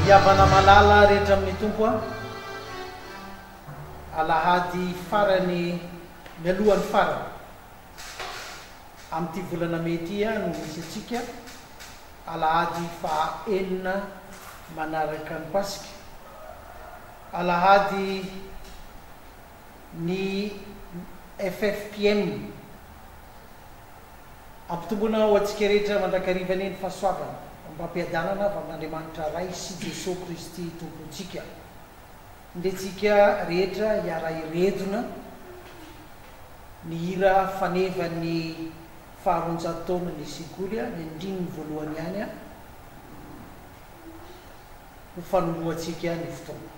Ry havana malala rehetra amin'ny Tompo a! Alahady farany mialohan'ny farany amin'ity volana mey ity no misy antsika, alahady faha enina manaraka ny Paska, alahady ny ffpm. Ampitomboina ho antsika rehetra mandrakariva anie ny fahasoavana ombam-piadanana avy amin'Andriamanitra Ray sy Jesoa Kristy Tompontsika. Ndeha-tsika rehetra hiara-hiredona ny hira fanevan'ny faharoanjato taona ny sekoly, ny andininy voalohany ihany ho fanombohantsika ny fotoana.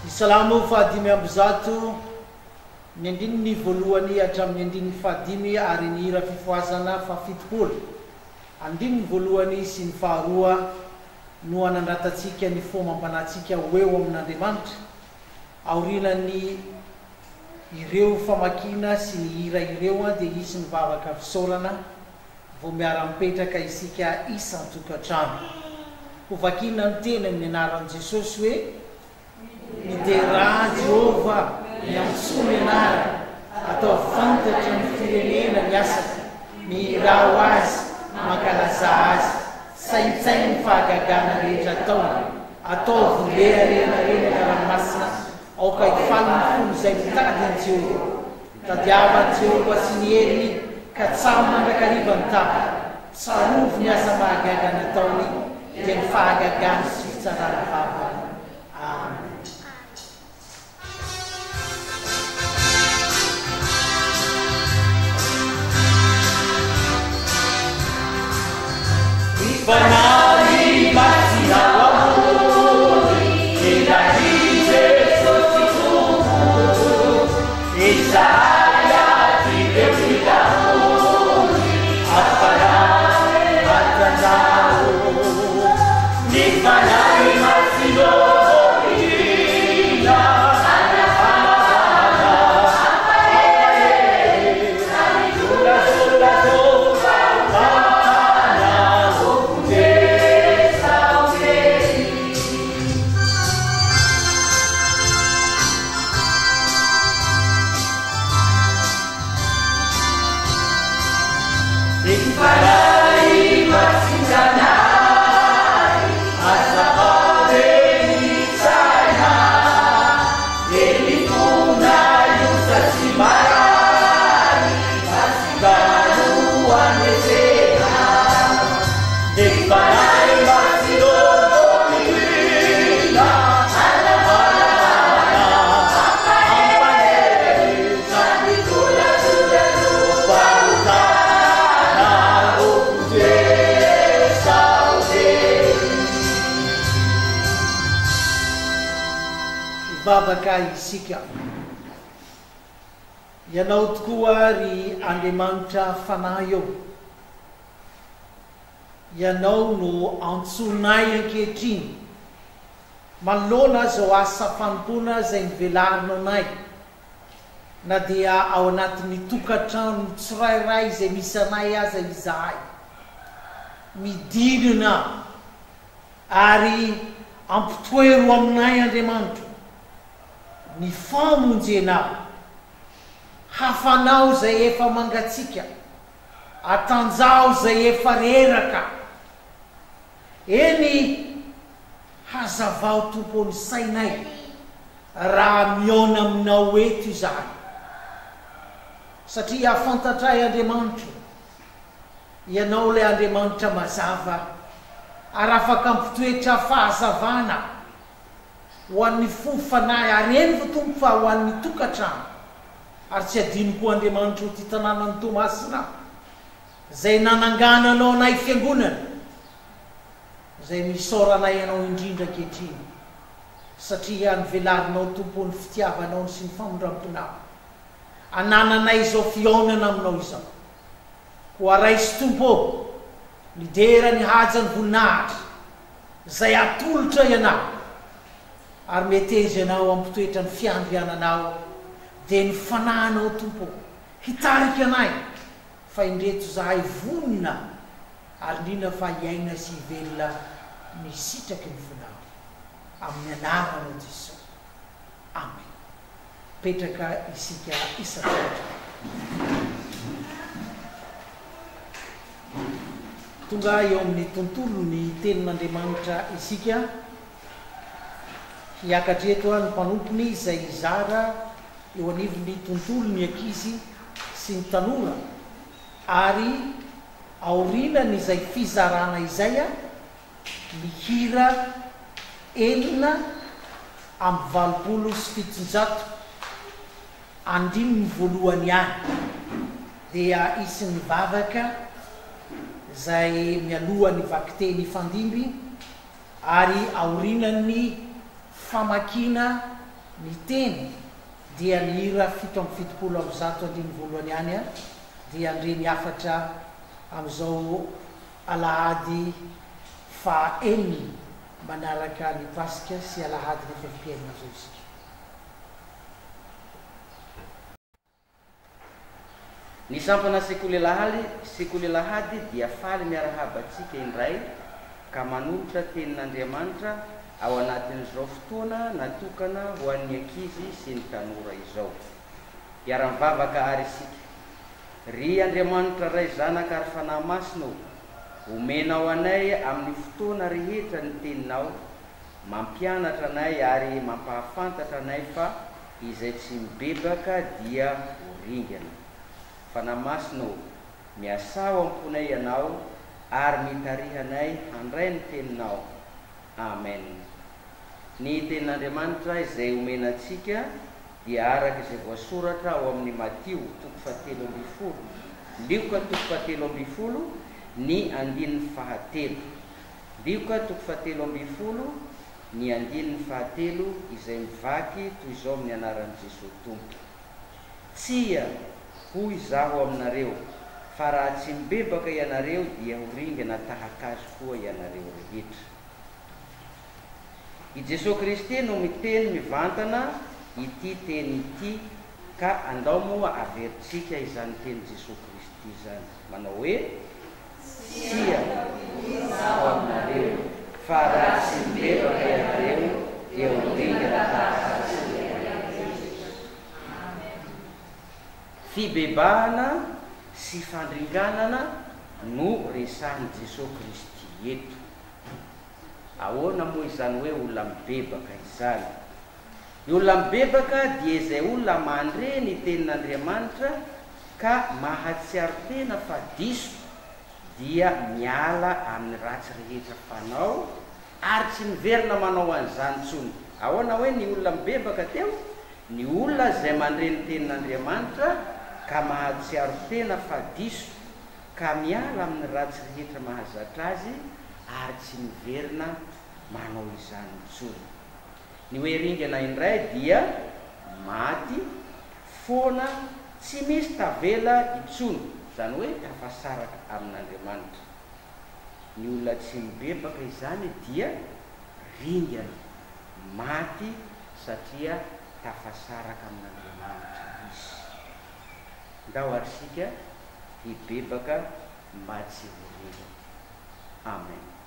Ny Salamo fahadimy 105, ny andininy voalohany hatramin'ny andininy fahadimy ary ny hira fifohazana fahafitopolo. Andininy voalohany sy ny faharoa no anandratantsika ny fo amam-panahintsika ho eo amin'Andriamanitra. Aorianan'ny ireo famakiana sy ny hira ireo dia hisy ny vavaka fisaorana vao miara-mipetraka isika isan-tokantrano. Hovakiana ny teny amin'ny anaran'i Jesosy hoe. Miderà Jehovah, miantsoa ny anarany, ataovy fantatry ny firenena ny asany, mihirà ho azy, mankalazà azy, saintsaino ny fahagagana rehetra ataony, ataovy reharehanareo ny ranomasina, aoka hifaly ny fon'izay mitady an'i Jehovah. Tadiava an'i Jehovah sy ny heriny, katsaho mandrakariva ny tavany. Tsarovy ny asa mahagaga nataony, dia ny fahagagany sy fitsaran'ny vavany. Amen. Fanahy Masina Mpamonjy, Ilay Jesosy Tompo, Izahay aty ireo mila vonjy, Afanahy atanjaho. Ny Fanahy Masina indrindra, Anavahana, ampahery, Lazolazao fahotana, Vonjesa ho very. Ny Fanahy Masin-janahary, Hazavao re ny tsaina, Dia ny fonay osa sy marary, Asigano handresena. Ny Fanahy Masina indrindra, Hanavahana, hampahery, Fahotana, vonjesa ho very. Hivavaka isika. Ianao tokoa ry Andriamanitra Fanahy ô, Ianao no antsoinay ankehitriny manoloana izao asa fanompoana izay novelarinao anay, na dia ao anatin'ny tokantrano tsirairay izay misy anay aza izahay. Midinana ary ampitoero aminay Andriamanitro ny famonjenao. Hafanao izay efa mangatsiaka, atanjaho izay efa reraka. Eny, hazavao Tompo ny sainay raha mihaona aminao eto izahay. Satria fantatray Andriamanitro. Ianao ilay Andriamanitra mazava ary afaka ampitoetra fahazavana ho an'ny fo, fanahy ary eny fa Tompo fa ho an'ny tokantrano. Ary tsy adino koa Andriamanitra o ity tanànan'i Toamasina izay nanangananao anay fiangonana izay misaoranay Anao indrindra ankehitriny satria novelarinao Tompo o ny fitiavanao sy ny famindramponao anananay izao fihaonana aminao izao. Koa raiso Tompo ô, ny dera, ny haja, ny voninahitra, izay atolotra Ianao, ary meteza Ianao hampitoetra ny fiandriananao, dia ny Fanahinao Tompo ô, hitarika anay, fa indreto izahay vonona, ary indrindra fa hiaina sy hivelona ny sitraky ny fonao. Amin'ny Anaranao Jesoa. Amen. Mipetraka isika isan-tratra. Tonga eo amin'ny tontolon'ny Tenin'Andriamanitra isika. Hiakatra eto ny mpanompony izay hizara eo anivon'ny tontolon'ny ankizy sy ny tanora ary aorianan'izay fizarana izay ny hira 786, andininy voalohany ihany, dia hisy ny vavaka izay mialoha ny vakiteny hifandimby ary aorianan'ny famakiana ny teny dia ny hira 177 andininy voalohany ihany dia handre ny hafatra amin'izao Alahady faha enina manaraka ny Paska sy Alahadin'ny FFPM izao isika. Ny sampana Sekoly Alahady Sekoly Alahady dia faly miarahaba antsika indray ka manolotra Tenin'Andriamanitra ao anatin'izao fotoana natokana ho an'ny ankizy sy ny tanora izao. Hiara-mivavaka àry isika. Ry Andriamanitra Ray Zanaka ary Fanahy Masina ô, omenao anay amin'ny fotoana rehetra ny Teninao, mampianatra anay ary mampahafantatra anay fa izay tsy mibebaka dia ho ringana. Fanahy Masina ô, miasà ao am-ponay Ianao ary mitariha anay handray ny Teninao. Amen. Ny Tenin'Andriamanitra izay omena antsika dia araka izay voasoratra ao amin'ny Matio toko fahatelo ambinifolo, Lioka toko fahatelo ambinifolo, ny andininy fahatelo. Lioka toko fahatelo ambinifolo, ny andininy fahatelo izay mivaky toy izao amin'ny anaran'i Jesoa Tompo. Tsia, hoy izaho aminareo, fa raha tsy mibebaka ianareo dia ho ringana tahaka azy koa ianareo rehetra. I Jesoa Kristy no miteny mivantana ity teny ity ka andao moa averintsika izany teny Jesoa Kristy izany manao hoe, Tsia, izaho aminareo, fa raha tsy mibebaka ianareo dia ho ringana tahaka azy koa ianareo rehetra. Fibebahana sy fandringanana no resahin'i Jesoa Kristy eto. Ahoana moa izany hoe olona mibebaka izany? Ny olona mibebaka dia izay olona mandre ny tenin'Andriamanitra ka mahatsiaro tena fa diso dia miala amin'ny ratsy rehetra fanao ary tsy miverina manao an'izany intsony. Ahoana hoe ny olona mibebaka teo? Ny olona izay mandre ny tenin'Andriamanitra ka mahatsiaro tena fa diso ka miala amin'ny ratsy rehetra mahazatra azy ary tsy miverina manao izany intsony. Ny hoe ringana indray dia maty, foana, tsy misy tavela intsony, izany hoe tafasaraka amin'Andriamanitra. Ny olona tsy mibebaka izany dia ringana, maty satria tafasaraka amin'Andriamanitra izy. Ndao ary isika hibebaka mba tsy ho ringana. Amen.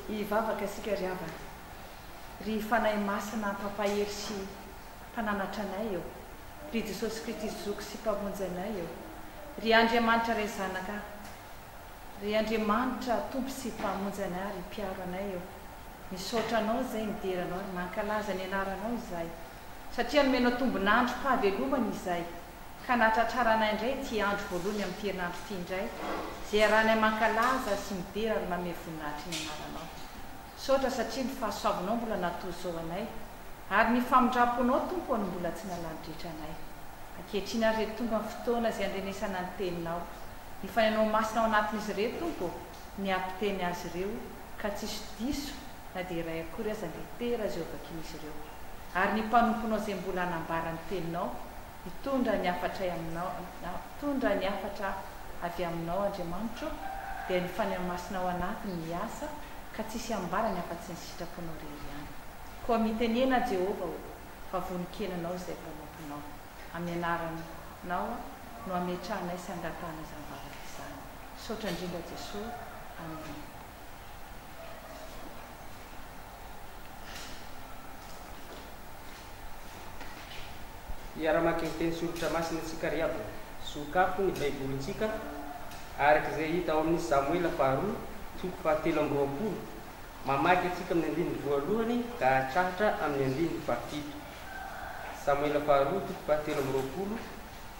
Hivavaka isika ry havana. Ry Fanahy Masina Mpampahery sy Mpananatra anay ô. Ry Jesosy Kristy Zoky sy Mpamonjy anay ô. Ry Andriamanitra Ray Zanaka, ry Andriamanitra Tompo sy Mpamonjy anay ary Mpiaro anay ô. Misaotra Anao izay, midera Anao ary mankalaza ny Anaranao izahay. Satria nomenao tombon'androm-pahavelomana izahay. Ka nahatratraranay indray ity andro voalohany amin'ity herinandro ity indray, izay iarahanay mankalaza sy midera ary manome voninahitry ny anaranao. Misaotra satria ny fahasoavanao mbola natozao anay, ary ny famindram-ponao Tompo ô no mbola tsy nalanidritra anay. Ankehitriny ary re tonga ny fotoana izay andrenesana ny teninao. Ny Fanahinao Masina ao anatin'izy ireo Tompo ô, ny hampiteny azy ireo ka tsisy diso na dia iray akory aza ny litera izay hovakian'izy ireo. Ary ny mpanomponao izay mbola hanambara ny teninao, Hitondra ny hafatray aminao, hitondra ny hafatra avy aminao Andriamanitro ô, dia ny Fanahy Masina ao anatiny miasa ka tsisy ambarany afa-tsy ny sitraponao irery ihany. Koa mitenena Jehovah ô, fa vonon-kena Anao izay mpanomponao. Amin'ny anaranao no ametrahanay sy angatahanay izany vavaka izany. Misaotra indrindra Jesoa. Amena. Hiara-mamaky ny teny soratra masina isika ry havana. Sokafo ny Baibolintsika araka izay hita ao amin'ny Samoela faharoa, toko fahatelo amby 20. Mamaky antsika amin'ny andininy voalohany ka hatrahatra amin'ny andininy fahafito. Samoela faharoa, toko fahatelo amby 20,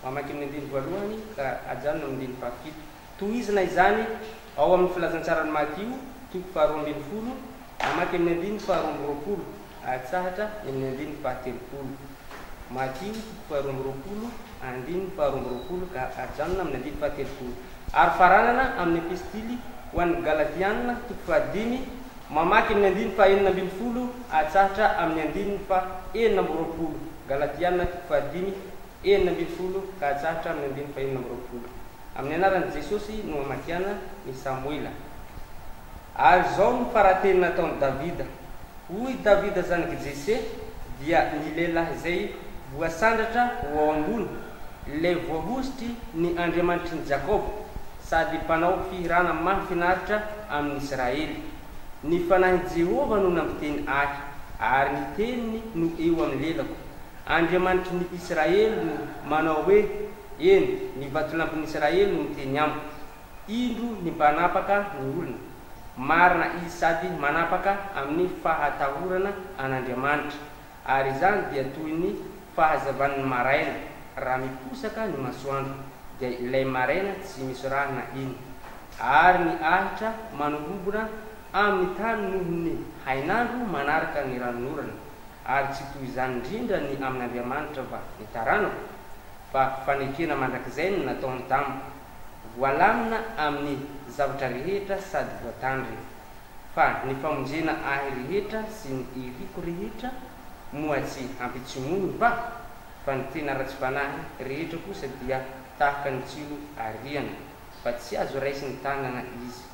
mamaky amin'ny andininy voalohany ka ajanona amin'ny andininy fahafito. Tohizina izany ao amin'ny Filazantsaran'i Matio, toko faharoa ambin'ny folo, mamaky amin'ny andininy faharoa amby 20, atsahatra ny amin'ny andininy faha-30. Matio, toko faharoa amby 20, andininy faharoa amby 20 ka ajanona amin'ny andininy faha-30. Ary faranana amin'ny Epistily ho an'ny Galatiana, toko fahadimy, mamaky amin'ny andininy faha-16, atsahatra amin'ny andininy faha-26. Galatiana, toko fahadimy, 16 ka atsahatra amin'ny andininy faha-26. Amin'ny anaran'i Jesosy no amakiana ny Samoela. Ary izao no farateny nataon'i Davida, Hoy Davida zanak'i Jese, dia ny lehilahy izay voasandratra ho ao ambony, ilay voahosotry ny Andriamanitry ny Jakoba, sady mpanao fihirana mahafinaritra amin'i Israely. Ny fanahin'i Jehovah no nampiteny ahy, ary ny teniny no eo amin'ny lelako. Andriamanitry ny Israely no manao hoe, Eny, ny vatolampin'i Israely no miteny amiko, Indro ny mpanapaka ny olona, marina izy sady manapaka amin'ny fahatahorana an'Andriamanitra, ary izany dia toy ny fahazavan'ny maraina, raha miposaka ny masoandro, dia ilay maraina tsy misy rahona iny, ary ny ahitra manorobona amin'ny tany noho ny hainandro manaraka ny ranonorana. Ary tsy toy izany indrindra ny amin'Andriamanitra va ny taranako? Fa fanekena mandrakizay no nataony tamiko, voalamina amin'ny zavatra rehetra sady voatandrina. Fa ny famonjena ahy rehetra sy ny iriko rehetra moa tsy hampitsimohiny va? Fa ny tena ratsy fanahy rehetra kosa dia tahaka ny tsilo ariana, fa tsy azo raisin-tanana izy.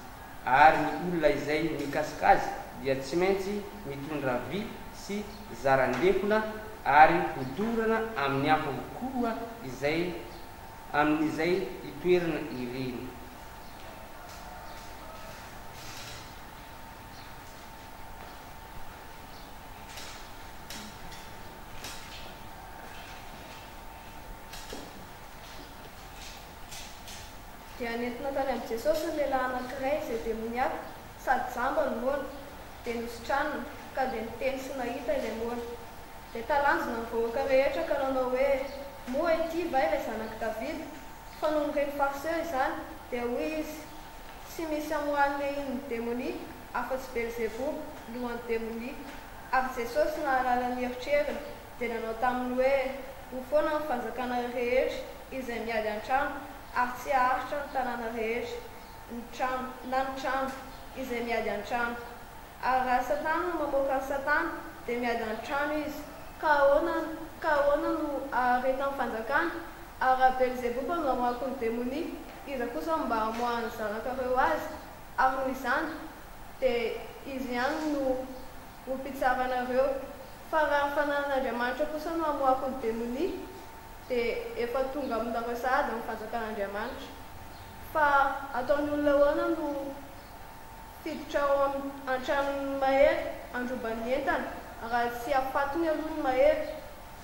Ary ny olona izay mikasika azy dia tsy maintsy mitondra vy sy zaran-defona ary hodorana amin'ny afo avokoa izay amin'izay itoerana ireny. Dia nentina tany amin'i Jesosy ny lehilahy anankiray izay demoniaka sady jamba no moana. Dia nositraniny, ka dia niteny sy nahita ilay moana. Dia talanjona ny vahoaka rehetra ka nanao hoe, Moa ity va ilay Zanak'i Davida? Fa nony ren'ny Fariseo izany, dia hoy izy, Tsy misy amoahan'ny lehin'ny demonia afa-tsy Belzeboba, lohan'ny demonia. Ary Jesosy nahalala ny eritreriny, dia nanao taminy hoe, Ho foana ny fanjakana rehetra izay miady an-trano, ary tsy haharitra ny tanàna rehetra, ny trano, na ny trano, izay miady an-trano. Ary raha Satana no mamoaka an'i Satana, dia miady an-trano izy. Ka ahoana, ka ahoana no aharetan'ny fanjakana? Ary raha Belzeboba no amoahako ny demonia, iza kosa no mba hamoahan'ny zanakareo azy? Ary noho izany, dia izy ihany no ho mpitsara anareo. Fa raha ny Fanahin'Andriamanitra kosa no hamoahako ny demonia, dia efa tonga aminareo sahady ny fanjakan'Andriamanitra. Fa ataon'ny olona ahoana no hiditra ao an-tranon'ny mahery handroba ny entana, raha tsy afatony aloha ny mahery,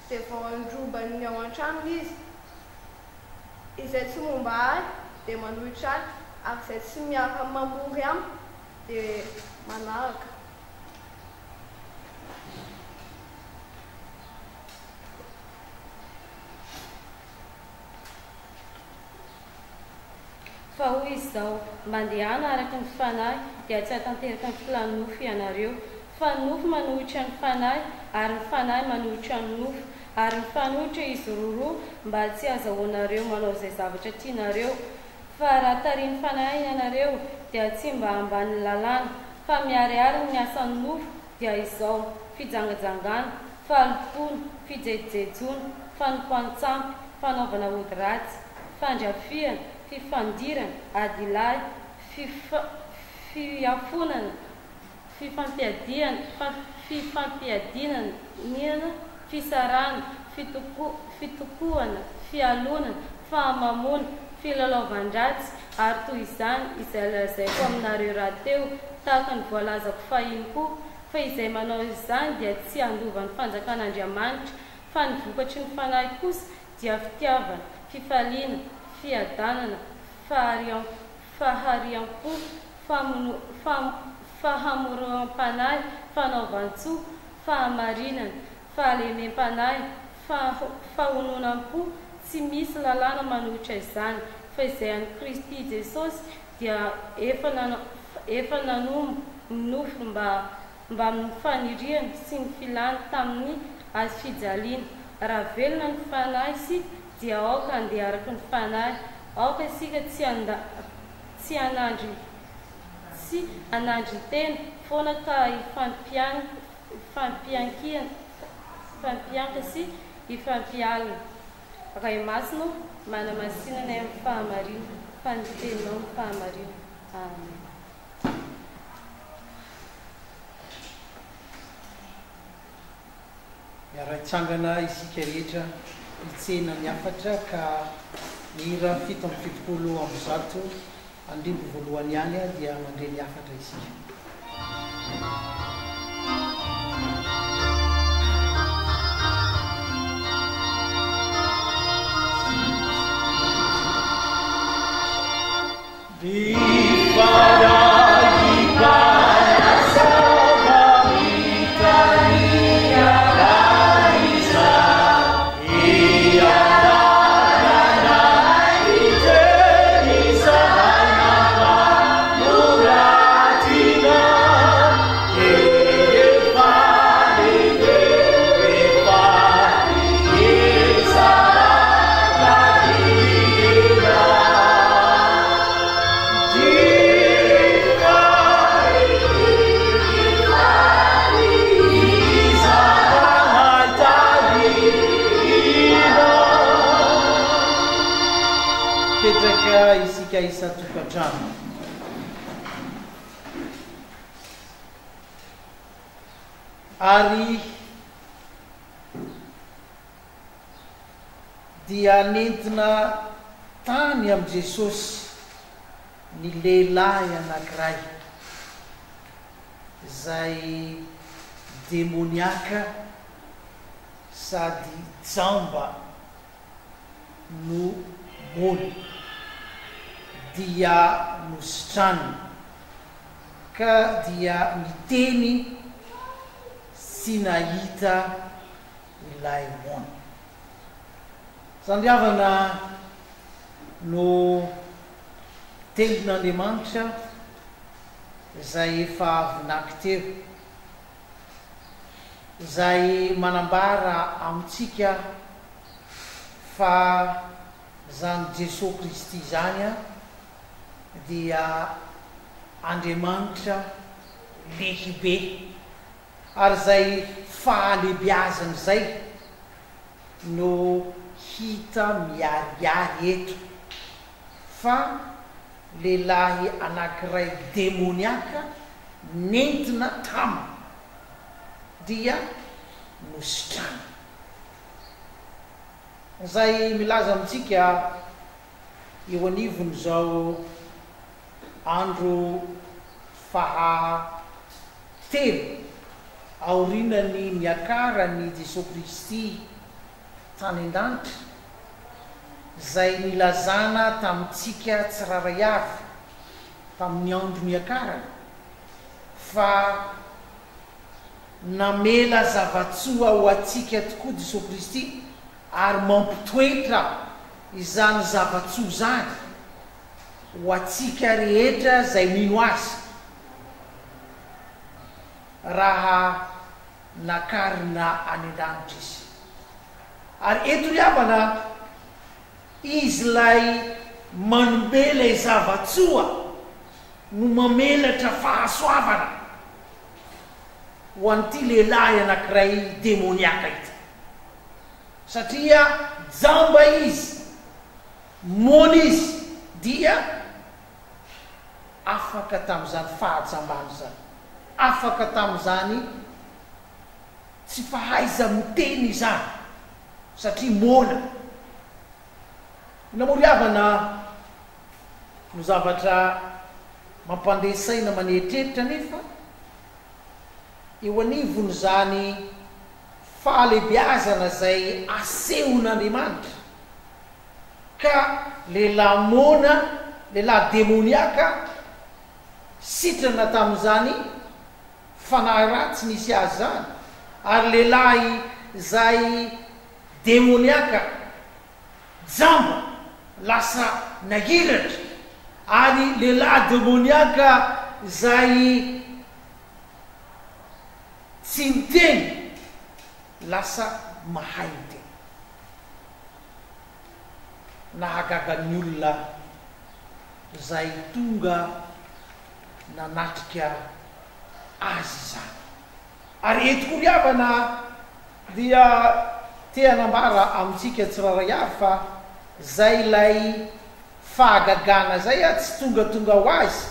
dia vao handroba ny ao an-tranony izy? Izay tsy momba ahy dia manohitra ahy, ary izay tsy miara-mamory amiko dia manaraka. Fa hoy izy izao, Mandehana araka ny Fanahy, dia tsy hahatanteraka ny filan'ny nofo ianareo. Fa ny nofo manohitra ny Fanahy, ary ny Fanahy manohitra ny nofo, ary mifanohitra izy roroa mba tsy hahazahoanareo manao izay zavatra tianareo. Fa raha tarihin'ny Fanahy ianareo, dia tsy mba ambanin'ny lalàna. Fa miharihary ny asan'ny nofo, dia izao, fijangajangana, fahalotoana, fijejojejoana, fanompoan-tsampy, fanaovana ody ratsy, fandrafiana, fifandirana, adilahy, fiafonana, fifampiadiana, fifampiadinana, fisarahana, fitokoana, fialonana, fahamamoana, filalaovan-dratsy, ary toy izany, izay lazaiko aminareo rahateo, tahaka ny voalazako fahiny koa, fa izay manao izany dia tsy handova ny fanjakan'Andriamanitra, fa ny vokatry ny Fanahy kosa dia fitiavana, fifaliana, fiadanana, fahariam-po, fahamoram-panahy, fanaovan-tsoa, fahamarinana, fahalemem-panahy, fahononam-po, tsy misy lalàna manohitra izany, fa izay an'i Kristy Jesosy dia efa nanombo ny nofony mba mbamin'ny faniriany sy ny filany tamin'ny hazofijaliana. Raha velona ny fanahy isika dia aoka handeha araka ny fanahy. Aoka isika tsy handa tsy hanandry tsy hanandrin-tena foana ka hifampian hifampiankiana hifampianka sy hifampialona. Ray Masina ô, manamasina anay amin'ny fahamarinana, fa ny Teninao no fahamarinana. Amen. Miara-hitsangana isika rehetra hitsena ny hafatra ka ny hira 177 andininy voalohany ihany dia mandre ny hafatra isika. Mipetraka isika isan-tokantrano. Ary dia nentina tany amin'i Jesosy ny lehilahy anankiray izay demoniaka sady jamba no moana, dia nositraniny, ka dia niteny sy nahita ilay moana. Zany ry havana no tenin'Andriamanitra izay efa avy naky teo, izay manambara amintsika fa izany Jesoa Kristy izany dia Andriamanitra. lehibe. Ary izay fahalehibiazana izay no hita miharihary eto fa lehilahy anankiray demoniaka nentina taminy dia nositranina. Izay milaza amintsika eo anivon'izao andro faha telo aorianan'ny niakaran'i Jesoa Kristy tany an-danitra, izay nilazana tamintsika tsirairay avy tamin'ny andro niakarany, fa namela zava-tsoa ho antsika tokoa Jesoa Kristy ary mampitoetra izany zava-tsoa izany ho antsika rehetra izay mino Azy, raha nakarina any an-danitra Izy. Ary eto ry havana, Izy ilay manome ilay zava-tsoa no mamelatra fahasoavana ho an'ity lehilahy anankiray demoniaka ity. Satria jamba izy, moana izy, dia afaka tamin'izany fahajambana izany, afaka tamin'izany tsy fahaiza-miteny izany, satria moana. Namory havana no zavatra mampandeha saina manehitreritra anefa, eo anivon'izany fahalehibeazana izay asehon'Andriamanitra, ka lehilahy moana, lehilahy demoniaka, sitrana tamin'izany fanahy ratsy nisy azy izany, ary lehilahy izay demoniaka, jamba, lasa nahiratra, ary lehilahy demoniaka izay tsy miteny, lasa mahay miteny. Nahagaga ny olona izay tonga nanatrika azy izany. Ary eto koa ry havana dia te hanambara amintsika tsirairay avy fa izay ilay fahagagana izay tsy tongatonga ho azy,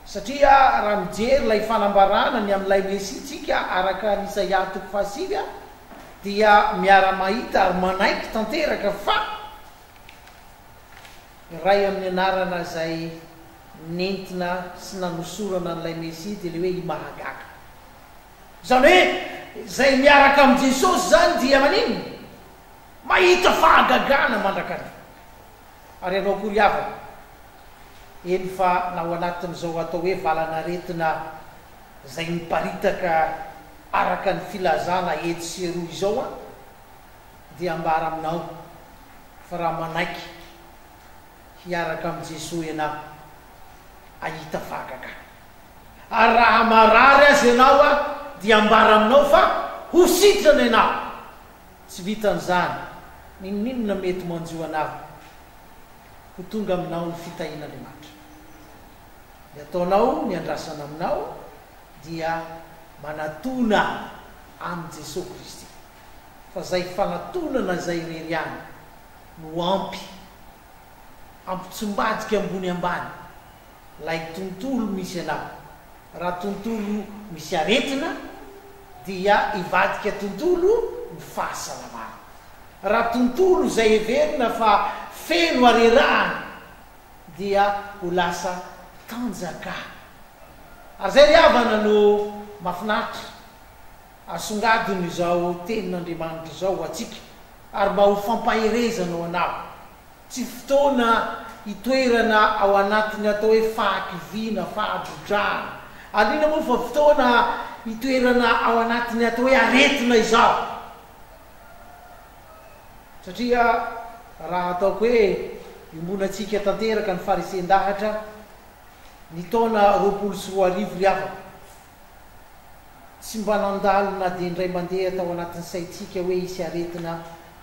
satria raha mijery ilay fanambarana ny amin'ilay Mesia tsika araka ny Isaia toko fahasivy dia miara-mahita ary manaiky tanteraka fa iray amin'ny anarana izay nentina sy nanosorana an'ilay Mesia dia ilay hoe Imahagaga. Izany hoe izay miaraka amin'i Jesosy izany dia maninona? Mahita fahagagana mandrakariva. Ary ianao koa ry havana, eny fa na ao anatin'izao atao hoe valan'aretina izay miparitaka araka ny filazana etsy sy eroa izao an, dia ambara aminao fa raha manaiky hiaraka amin'i Jesoa ianao, hahita fahagagana. Ary raha marary aza ianao an, dia ambara aminao fa ho sitrana ianao. Tsy vitan'izany, n'inon'inona mety manjo anao, ho tonga aminao ny fitahian'Andriamanitra. Ny ataonao, ny andrasana aminao, dia manatona an'i Jesoa Kristy. Fa izay fanatonana izay irery ihany no ampy hampitsimbadika ambony ambany ilay tontolo misy anao. Raha tontolo misy aretina dia hivadika tontolo ny fahasalamana. Raha tontolo izay heverina fa feno harerahana dia ho lasa tanjaka. Ary izay ry havana no mahafinaritra, asongadino izao tenin'Andriamanitra izao ho antsika ary mba ho fampaherezana ho anao. Tsy fotoana hitoerana ao anatin'ny atao hoe fahakiviana, fahadrodrahana. Ary inona moa fa fotoana hitoerana ao anatin'ny atao hoe aretina izao. Satria raha ataoko hoe iombonantsika tanteraka ny faharesen-dahatra ny taona 2020 ry havana, tsy mba nandalo na dia indray mandeha tao anatin'ny saintsika hoe hisy aretina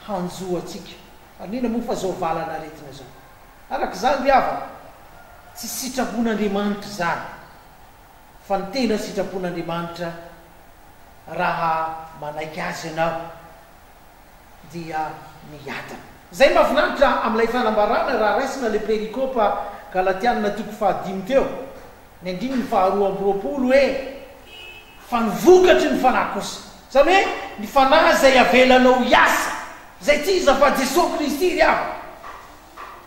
hanjo antsika. Ary inona moa fa izao valan'aretina izao. Araka izany ry havana, tsy sitrapon'Andriamanitra izany. Fa ny tena sitrapon'Andriamanitra raha manaiky Azy ianao dia miadana. Izay mahafinaritra amin'ilay fanambarana raha raisina ilay perikopa Galatiana toko fahadimy teo, ny andininy faharoa amby roapolo hoe, Fa ny vokatry ny Fanahy kosa, izany hoe ny Fanahy izay avelanao hiasa, izay tsy iza fa Jesoa Kristy ry havana,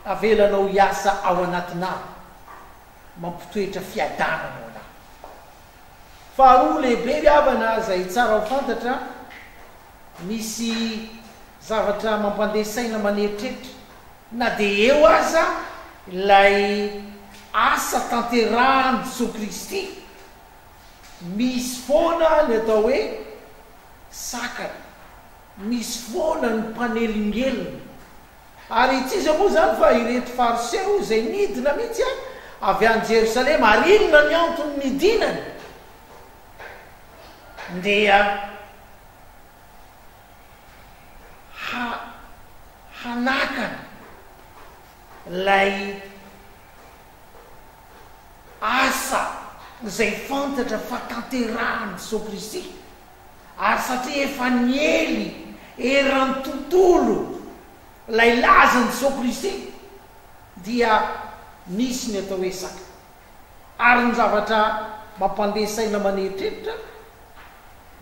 avelanao hiasa ao anatinao, mampitoetra fiadanana ao anao. Faharoa lehibe ry havana izay tsara ho fantatra, misy zavatra mampandeha saina maneritreritra, na dia eo aza ilay asa tanterahan'i Jesoa Kristy, misy foana ny atao hoe sakana, misy foana ny mpanelingelina. Ary tsy iza moa izany fa ireto Fariseo izay nidina mihitsy avy any Jerosalema. Ary inona ny antony nidinany? Ndeha ha, hanakana ilay asa izay fantatra fa tanterahan'i Jesoa Kristy. Ary satria efa niely eran'ny tontolo ilay lazan'i Jesoa Kristy dia nisy ny atao hoe saka. Ary ny zavatra mampandeha saina maneritreritra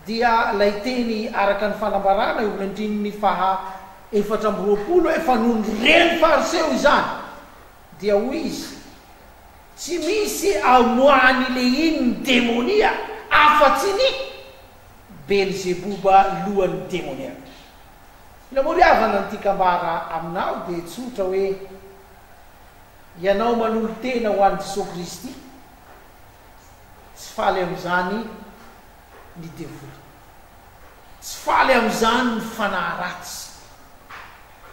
dia ilay teny araka ny fanambarana eo amin'ny andininy faha 24 hoe fa nony ren'ny Fariseo izany dia hoy izy, Tsy misy amoahan'ilehiny ny demonia afa-tsy ny Belzeboba lohan'ny demonia. Ilay moa ry havana ny tiako ambara aminao dia tsotra hoe ianao manolo-tena ho an'i Jesoa Kristy, tsy faly amin'izany ny devoly. Tsy faly amin'izany ny fanahy ratsy.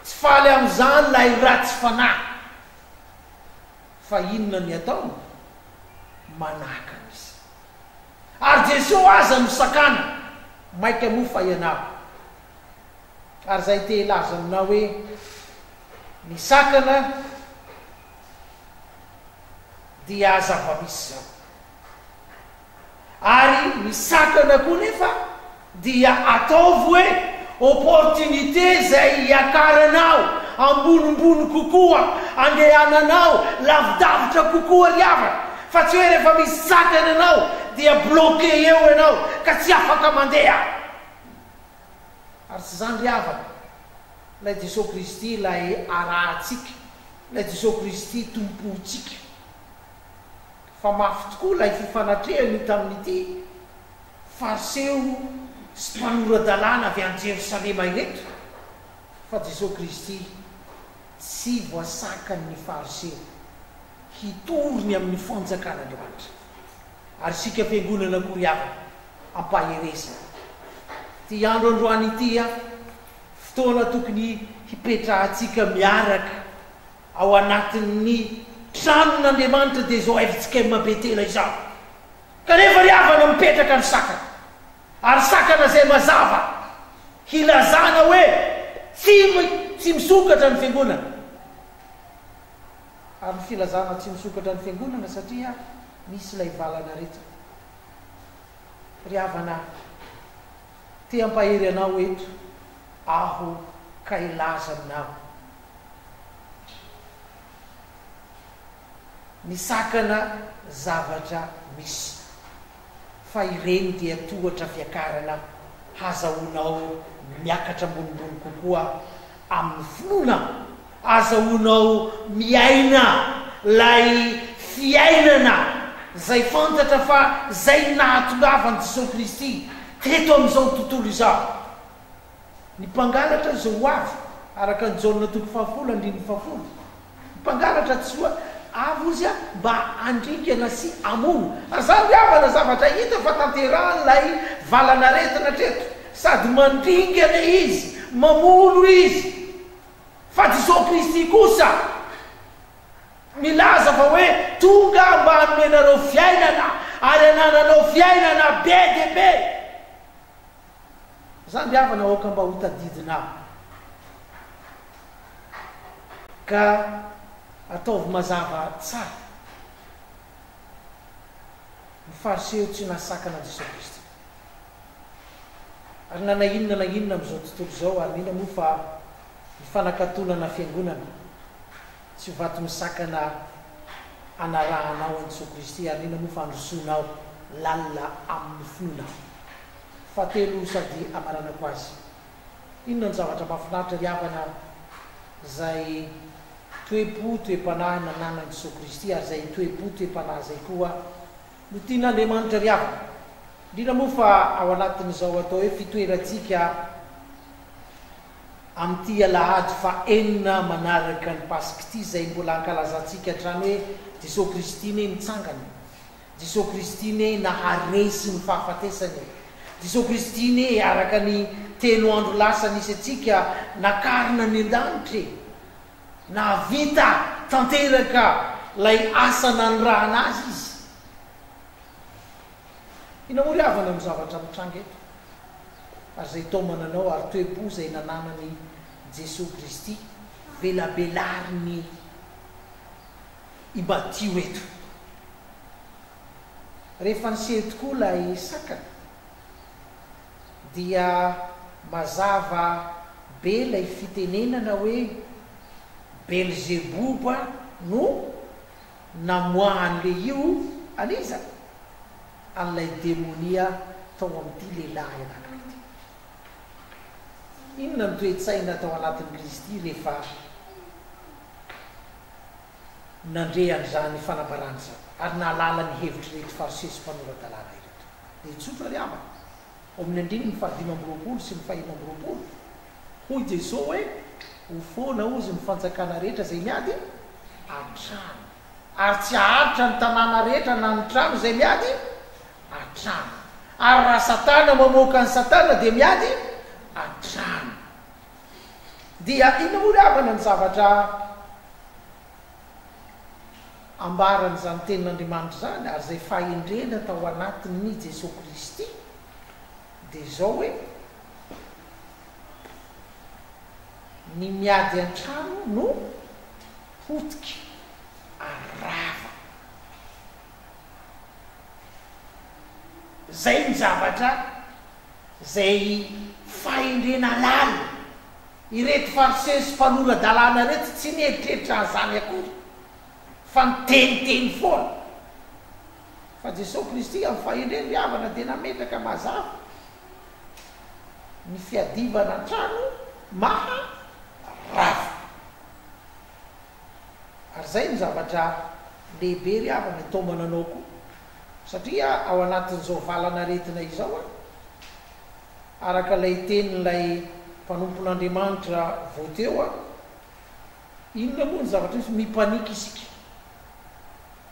Tsy faly amin'izany ilay ratsy fanahy. Fa inona ny ataony? Manakana izy. Ary Jesoa aza no sakana, maika moa fa ianao. Ary izay te hilaza aminao hoe ny sakana dia zava-misy izao. Ary ny sakana koa nefa dia ataovy hoe opportunité izay hiakaranao ambonimbony kokoa, andehananao lavidavitra kokoa ry havana, fa tsy hoe rehefa misy sakana ianao dia bloqué eo ianao ka tsy afaka mandeha. Ary tsy izany ry havana, ilay Jesoa Kristy ilay arahantsika, ilay Jesoa Kristy tompontsika. Fa mafy tokoa ilay fifanatrehany tamin'ity Fariseo sy mpanora-dalàna avy any Jerosalema ireto, fa Jesoa Kristy tsy voasakan'ny Fariseo hitory ny amin'ny fanjakan'Andriamanitra. Ary isika Fiangonana koa ry havana, ampaherezina. Ity andro androany ity, fotoana tokony hipetrahantsika miaraka Ao anatin'ny tranon'Andriamanitra dia izao fjkm Betela izao. Kanefa ry havana mipetraka ny sakana. Ary sakana izay mazava hilazana hoe tsy tsy misokatra ny fiangonana. Ary ny filazana tsy misokatra ny fiangonana satria misy ilay valan'aretina. Ry havana, te hampahery anao eto aho ka hilaza aminao. Misakana zavatra misy. Fa ireny dia tohatra fiakarana hazahoanao miakatra ambonimbony kokoa amin'ny finoana, azahoanao miaina lay fiainana zay fantatra fa zay nahatongavan'i Jesoa Kristy teto amin'izao tontolo izao. Ny mpangalatra izao ho avy, araka an'i Jaona toko fahafolo andininy fahafolo. Ny mpangalatra tsy ho avy ozy mba handringana sy hamono. Ary izany ry havana zavatra hita fa tanterahan'ilay valan'aretina hatreto. Sady mandringana izy, mamono izy. Fa Jesoa Kristy kosa milaza fa hoe tonga aho mba hanome anareo fiainana ary hanananao fiainana be dia be. Zany ry havana aoka mba ho tadidinao. Ka ataovy mazava tsara. Ny Fariseo tsy nahasakana an'i Jesoa Kristy. Ary na na inona na inona amin'izao tontolo izao, ary n'inona moa fa ny fanakatonana fiangonana, tsy ho vato misakana anarahanao an'i Jesoa Kristy, ary n'inona moa fa androsoanao lalina amin'ny finoana. Fahatelo sady amaranako azy. Inona no zavatra mahafinaritra ry havana izay toe-po, toe-panahy nananan'i Jesoa Kristy ary izay toe-po, toe-panahy izay koa no tian'Andriamanitra ry havana. Indrindra moa fa ao anatin'izao atao hoe fitoerantsika amin'ity alahady fahenina manaraka ny Paska ity izay mbola ankalazantsika hatrany hoe Jesoa Kristy anie nitsangana. Jesoa Kristy anie naharesy ny fahafatesana e! Jesoa Kristy anie araka ny telo andro lasa nisy antsika nakarina any an-danitra e! Nahavita tanteraka ilay asa nanirahana Azy Izy. Inona moa ry havana no zavatra mitranga eto? Ary izay taomana anao ary toe-po izay nananan'i Jesoa Kristy velabelarin'i i Matio eto. Rehefa niseho tokoa ilay sakana dia mazava be ilay fitenenana hoe Belzeboba no namoahan'ilay io an'iza? An'ilay demonia tao amin'ity lehilahy anankiray ity. Inona ny toe-tsaina tao anatin'i Kristy rehefa nandre an'izany fanambarana izany ary nahalala ny hevitr'ireto Fariseo sy mpanora-dalàna ireto. Dia tsotra ry havana, ao amin'ny andininy fahadimy amby 20 sy ny fahenina amby 20, hoy Jesoa hoe, Ho foana hozy ny fanjakana rehetra izay miady an-trano, ary tsy haharitra ny tanàna rehetra na ny trano izay miady an-trano. Ary raha Satana mamoaka an'i Satana dia miady an-trano. Dia inona moa ry havana ny zavatra ambaran'izany tenin'Andriamanitra izany ary izay fahendrena tao anatin'i Jesoa Kristy dia izao hoe, ny miady an-trano no potika ary rava. Izay ny zavatra Izay fahendrena lalina. Ireto Fariseo sy mpanora-dalàna ireto tsy nieritreritra an'izany akory, fa niteniteny foana. Fa Jesoa Kristy amin'ny fahendreny ry havana dia nametraka mazava ny fiadivana an-trano maha rava. Ary izay no zavatra lehibe ry havana itaomana anao koa. Satria ao anatin'izao valan'aretina izao an, araka ilay tenin'ilay mpanompon'Andriamanitra vao teo an, inona moa ny zavatra misy? Mi-panique isika.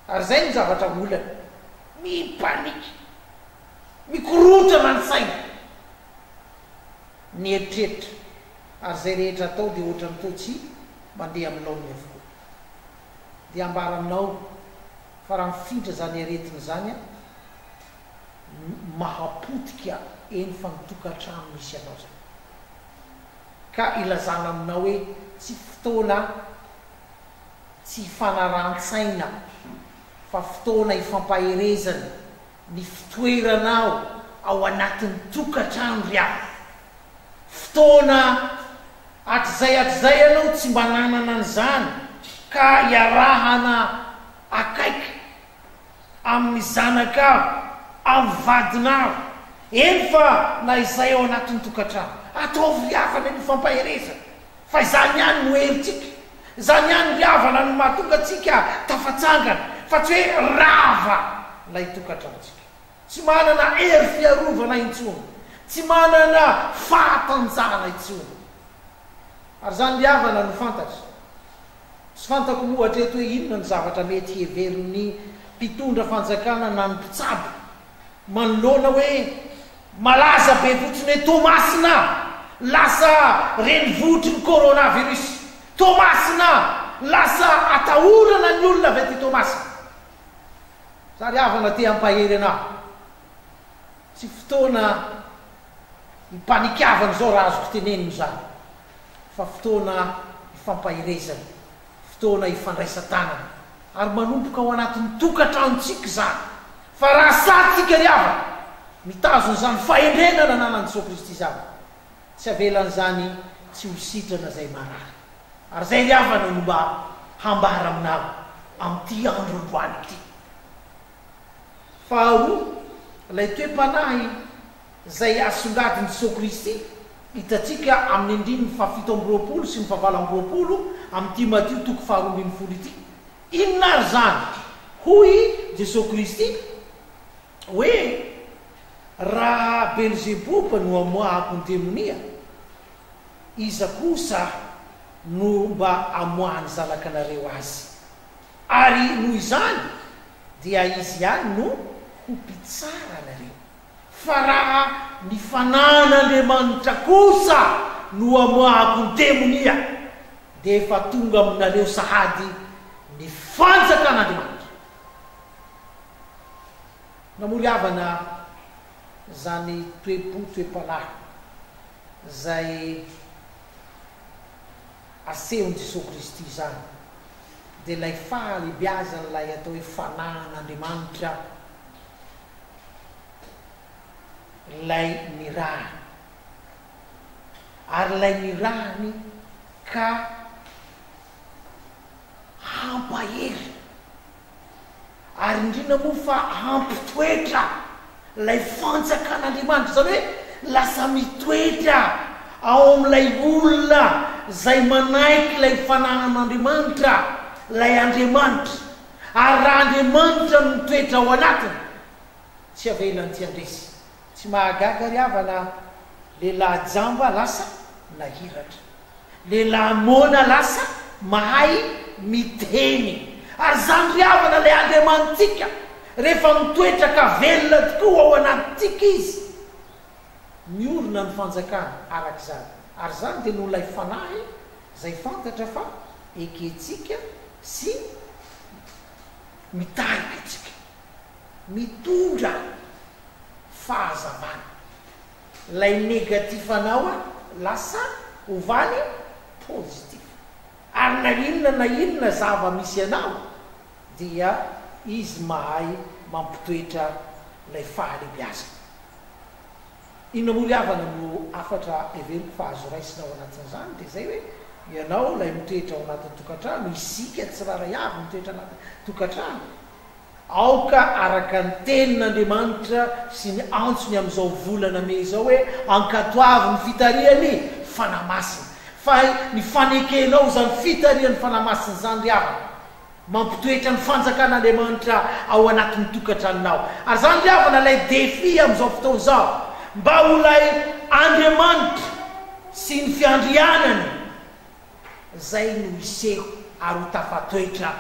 Ary izay no zavatra olana. Mi-panique. Mikorontana ny saina. Ny eritreritra. Ary izay rehetra atao dia ohatran'ny toa tsy mandeha amin'ny laoniny avokoa. Dia ambara aminao Fa raha mifindra izany aretina izany an, mahapotika eny fa ny tokantrano misy anao izany. Ka ilazana aminao hoe tsy fotoana tsy ifanarahan-tsaina fa fotoana ifampaherezana ny fitoeranao ao anatin'ny tokantrano ry havana. Fotoana hatrizay hatrizay ianao tsy mba nanana an'izany ka iarahana akaiky amin'ny zanakao, amin'ny vadinao, eny fa na izay ao anatin'ny tokantrano. Ataovy ry havana ny fampaherezana fa izany ihany no herintsika, izany ihany ry havana no mahatonga antsika tafatsangana fa tsy hoe rava ilay tokantranontsika. Tsy manana hery fiarovana intsony. Tsy manana fahatanjahana intsony. Ary izany ry havana no fantatra. Tsy fantako moa hatreto hoe inona ny zavatra mety heverin'ny mpitondra fanjakana na ny mpitsabo manoloana hoe malaza be fotsiny hoe Toamasina lasa renivohitry ny coronavirus. Toamasina lasa atahorana ny olona avy aty Toamasina. Za ry havana te hampahery anah. Tsy fotoana hipanikavana izao raha azoko tenenina izany fa fotoana hifampaherezana, fotoana hifandraisan-tanana ary manomboka ao anatin'ny tokantranontsika izany. Fa raha sahy tsika ry havana, mitazona izany fahendrena nananan'i Jesoa Kristy izany, tsy avelan'izany tsy ho sitrana izay marary. Ary izay ry havana no mba hambara aminao amin'ity andro androany ity. Faharoa, ilay toe-panahy izay asongadin'i Jesoa Kristy, hitantsika amin'ny andininy fahafito amby 20 sy ny fahavalo amby 20 amin'ity Matio toko faharoa ambin'ny folo ity. Inona ary izany? Hoy Jesoa Kristy hoe, Raha Belzeboba no amoahako ny demonia, iza kosa no mba amoahan'ny zanakanareo azy? Ary noho izany dia izy ihany no ho mpitsara anareo. Fa raha ny Fanahin'Andriamanitra kosa no amoahako ny demonia, dia efa tonga aminareo sahady ny fanjakan'Andriamanitra. Namory havana izany toe-po, toe-panahy izay asehon'i Jesoa Kristy izany, dia ilay fahalehibiazan'ilay atao hoe Fanahin'Andriamanitra, Ilay nirahany. Ary ilay nirahany ka hampahery, ary indrindra moa fa hampitoetra ilay fanjakan'Andriamanitra, izany hoe lasa mitoetra ao amin'ilay olona izay manaiky ilay fananan'Andriamanitra, ilay Andriamanitra. Ary raha Andriamanitra no mitoetra ao anatiny, tsy avelany tsy handresy. Tsy mahagaga ry havana, lehilahy jamba lasa nahiratra. Lehilahy moana lasa mahay miteny. Ary izany ry havana ilay Andriamanitsika, rehefa mitoetra ka velona tokoa ao anatintsika Izy, miorina ny fanjakany araka izany. Ary izany dia noho ilay Fanahy izay fantatra fa ekentsika sy mitarika antsika, mitondra fahazavana. Ilay négatif anao lasa ovany positif. Ary na inona na inona zava-misy anao dia izy mahay mampitoetra ilay fahalebiazana. Inona moa ry havana no hafatra heveriko fa azo raisina ao anatin'izany dia izay hoe ianao ilay mitoetra ao anatin'ny tokantrano, isika tsirairay avy mitoetra anaty tokantrano, aoka araka ny tenin'Andriamanitra sy ny antsony amin'izao volana mey izao hoe ankatoavy ny fitarihan'ny Fanahy Masina. Fa ny fanekenao izany fitarihan'ny Fanahy Masina izany ry havana, Mampitoetra ny fanjakan'Andriamanitra ao anatin'ny tokantranonao. Ary izany ry havana ilay défi amin'izao fotoana izao, mba ho ilay Andriamanitra sy ny fiandrianany izay no hiseho ary ho tafatoetra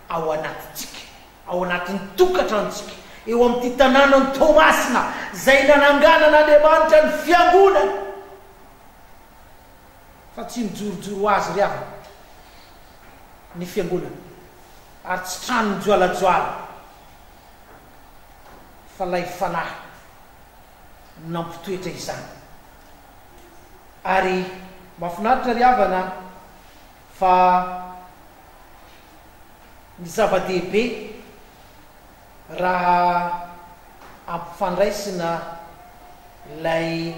ao anatintsika, ao anatin'ny tokantranontsika, eo amin'ity tanànan'i Toamasina izay nananganan'Andriamanitra ny fiangonany. Fa tsy mijorojoro ho azy ry havana ny fiangonana ary tsy trano mijoalajoala fa ilay Fanahy no nampitoetra izany. Ary mahafinaritra ry havana fa ny zava-dehibe raha ampifandraisina ilay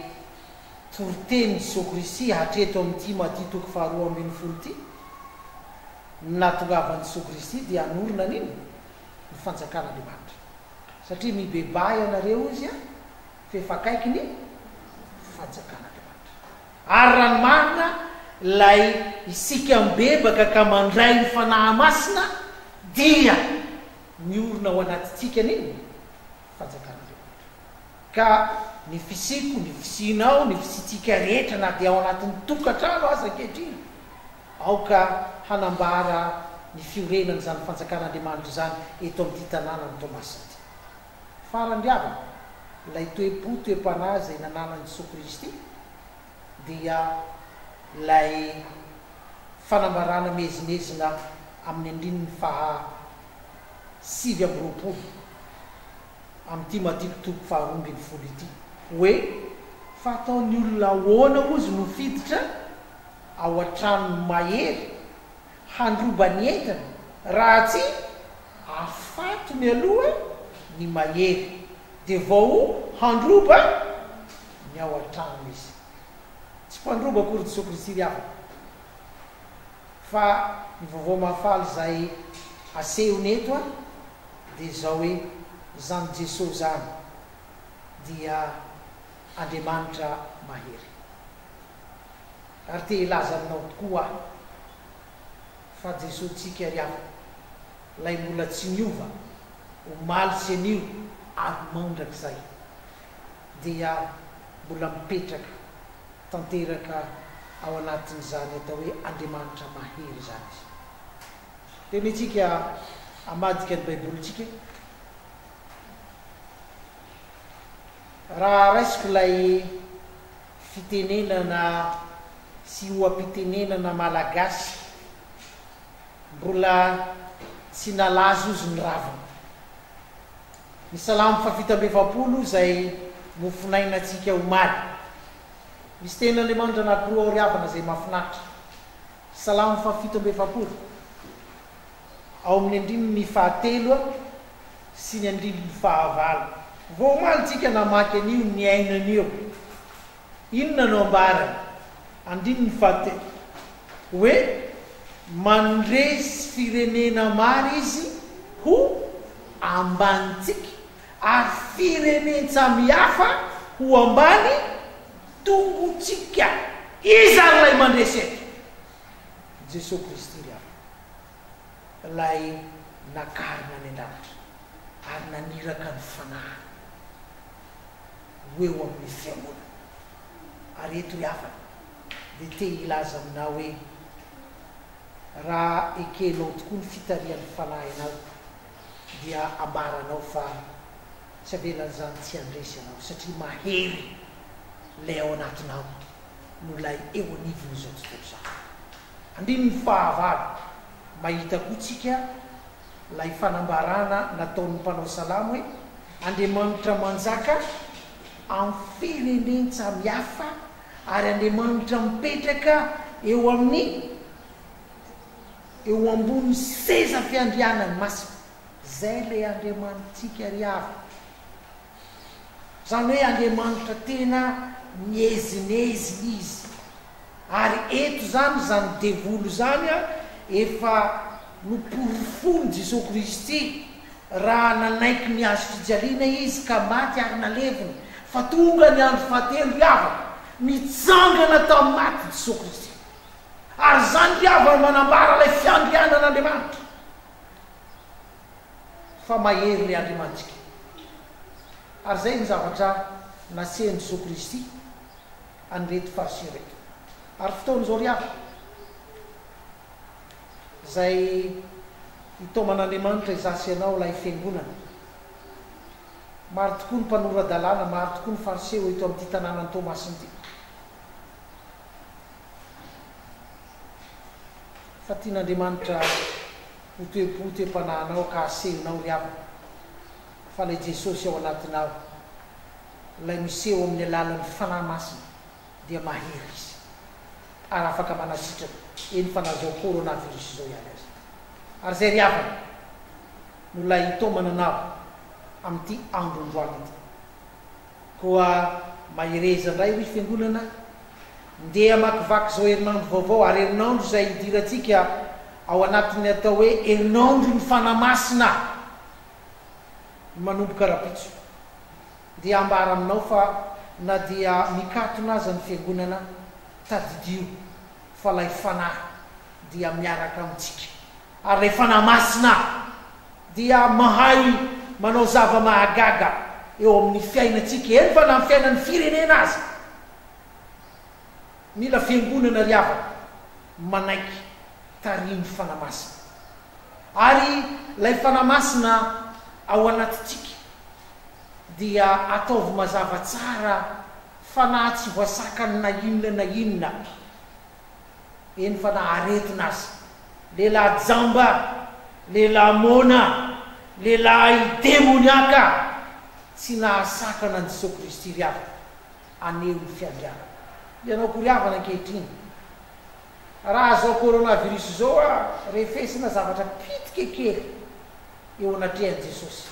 Toritenin'i Jesoa Kristy hatreto amin'ity Matio toko faharoa ambin'ny folo ity, ny nahatongavan'i Jesoa Kristy dia hanorina an'inona? Ny fanjakan'Andriamanitra. Satria mibebaha ianareo hozy an, f'efa akaiky ny fanjakan'Andriamanitra. Ary raha ny marina, ilay isika mibebaka ka mandray ny Fanahy Masina dia miorina ao anatintsika an'inona? Fanjakan'Andriamanitra. Ka ny fisiako, ny fisianao, ny fisiantsika rehetra na dia ao anatin'ny tokantrano aza ankehitriny, aoka hanambara ny fiorenan'izany fanjakan'Andriamanitra izany eto amin'ity tanànan'i Toamasina ity. Farany ry havana, ilay toe-po, toe-panahy izay nananan'i Jesoa Kristy dia ilay fanambarana miezinezina amin'ny andininy faha 29. amin'ity Matio toko faharoa ambin'ny folo ity, hoe, Fa ataon'ny olona ahoana hozy no fiditra ao an-tranon'ny mahery handroba ny entany, raha tsy afatony aloha ny mahery, dia vao handroba ny ao an-tranony izy. Tsy mpandroba akory Jesoa Kristy ry havana, fa ny vaovao mahafaly izay asehony eto dia izao hoe, izany Jesoa izany dia Andriamanitra mahery. Ary te hilaza aminao tokoa aho fa Jesoa-tsika ry havana, ilay mbola tsy niova omaly sy anio ary mandrakizay, dia mbola mipetraka tanteraka ao anatin'izany atao hoe Andriamanitra mahery izany izy. Dia ny antsika hamadika ny Baibolintsika. Raha raisiko ilay fitenenana sy oha-pitenenana malagasy, mbola tsy nalazo ozy ny ravina. Ny Salamo fahafito amby efapolo izay mofonainantsika omaly. Misy tenin'Andriamanitra anankiroa ao ry havana izay mahafinaritra. Salamo fahafito amby efapolo, ao amin'ny andininy fahatelo sy ny andininy fahavalo. Vao omaly tsika namaky an'io, niaina an'io. Inona no ambarany? Andininy fahatelo. Hoe mandresy firenena maro izy ho ambanintsika, ary firenen-tsamihafa ho ambany tongotsika. Iza ary ilay mandresy eto? Jesoa Kristy ry havana. Ilay nakarina any an-danitra ary naniraka ny Fanahiny ho eo amin'ny Fiangonana. Ary eto ry havana dia te hilaza aminao hoe raha ekenao tokoa ny fitarihan'ny Fanahinao dia ambaranao fa tsy avelan'izany tsy handresy ianao satria mahery ilay ao anatinao no ilay eo anivon'izao tontolo izao. Andininy fahavalo, Mahita koa tsika ilay fanambarana nataon'ny mpanao salamo hoe, Andriamanitra manjaka amin'ny firenen-tsamihafa ary Andriamanitra mipetraka eo amin'ny eo ambonin'ny seza fiandrianany masina. Izay ilay Andriamanitsika ry havana. Izany hoe Andriamanitra tena miezinezina Izy. Ary eto izany izany devoly izany efa noporofoin'i Jesoa Kristy raha nanaiky ny hazo fijaliana Izy ka maty ary nalevina, fa tonga ny andro fahatelo ry havana, nitsangana tamin'ny maty Jesoa Kristy. Ary izany ry havana manambara ilay fiandrianan'Andriamanitra fa mahery ilay Andriamanitsika. Ary izay ny zavatra nasehan'i Jesoa Kristy an'ireto Fariseo ireto. Ary fotoana izao ry havana, izay hitaoman'Andriamanitra izaho sy ianao ilay Fiangonana. Maro tokoa ny mpanora-dalàna, maro tokoa ny Fariseo eto amin'ity tanànan'i Toamasina ity. Fa tian'Andriamanitra ho toe-po, toe-panahinao ka asehonao ry havana fa ilay Jesosy ao anatinao, ilay miseho amin'ny alalan'ny Fanahy Masina dia mahery Izy ary afaka manasitrana, eny fa na izao coronavirus izao ihany aza. Ary izay ry havana no ilay hitaomana anao amin'ity andro androany ity. Koa mahereza indray ry Fiangonana, ndeha hamakivaky izao herinandro vaovao ary herinandro izay hidirantsika ao anatin'ny atao hoe herinandron'ny Fanahy Masina manomboka rahampitso. Dia ambara aminao fa na dia mikatona aza ny Fiangonana, tadidio fa ilay Fanahy dia miaraka amintsika ary ilay Fanahy Masina dia mahay manao zava-mahagaga eo amin'ny fiainantsika, eny fa na amin'ny fiainan'ny firenena aza. Mila fiangonana ry havana manaiky tarihin'ny Fanahy Masina. Ary ilay Fanahy Masina ao anatintsika dia ataovy mazava tsara fanahy tsy voasakany na inona na inona. Eny fa na aretina aza. Lehilahy jamba, lehilahy moana, lehilahy demoniaka, tsy nahasakana an'i Jesoa Kristy ry havana haneho ny fiandrianany. Ianao koa ry havana ankehitriny, raha izao coronavirus izao a, refesina zavatra pitika kely eo anatrehan'i Jesosy.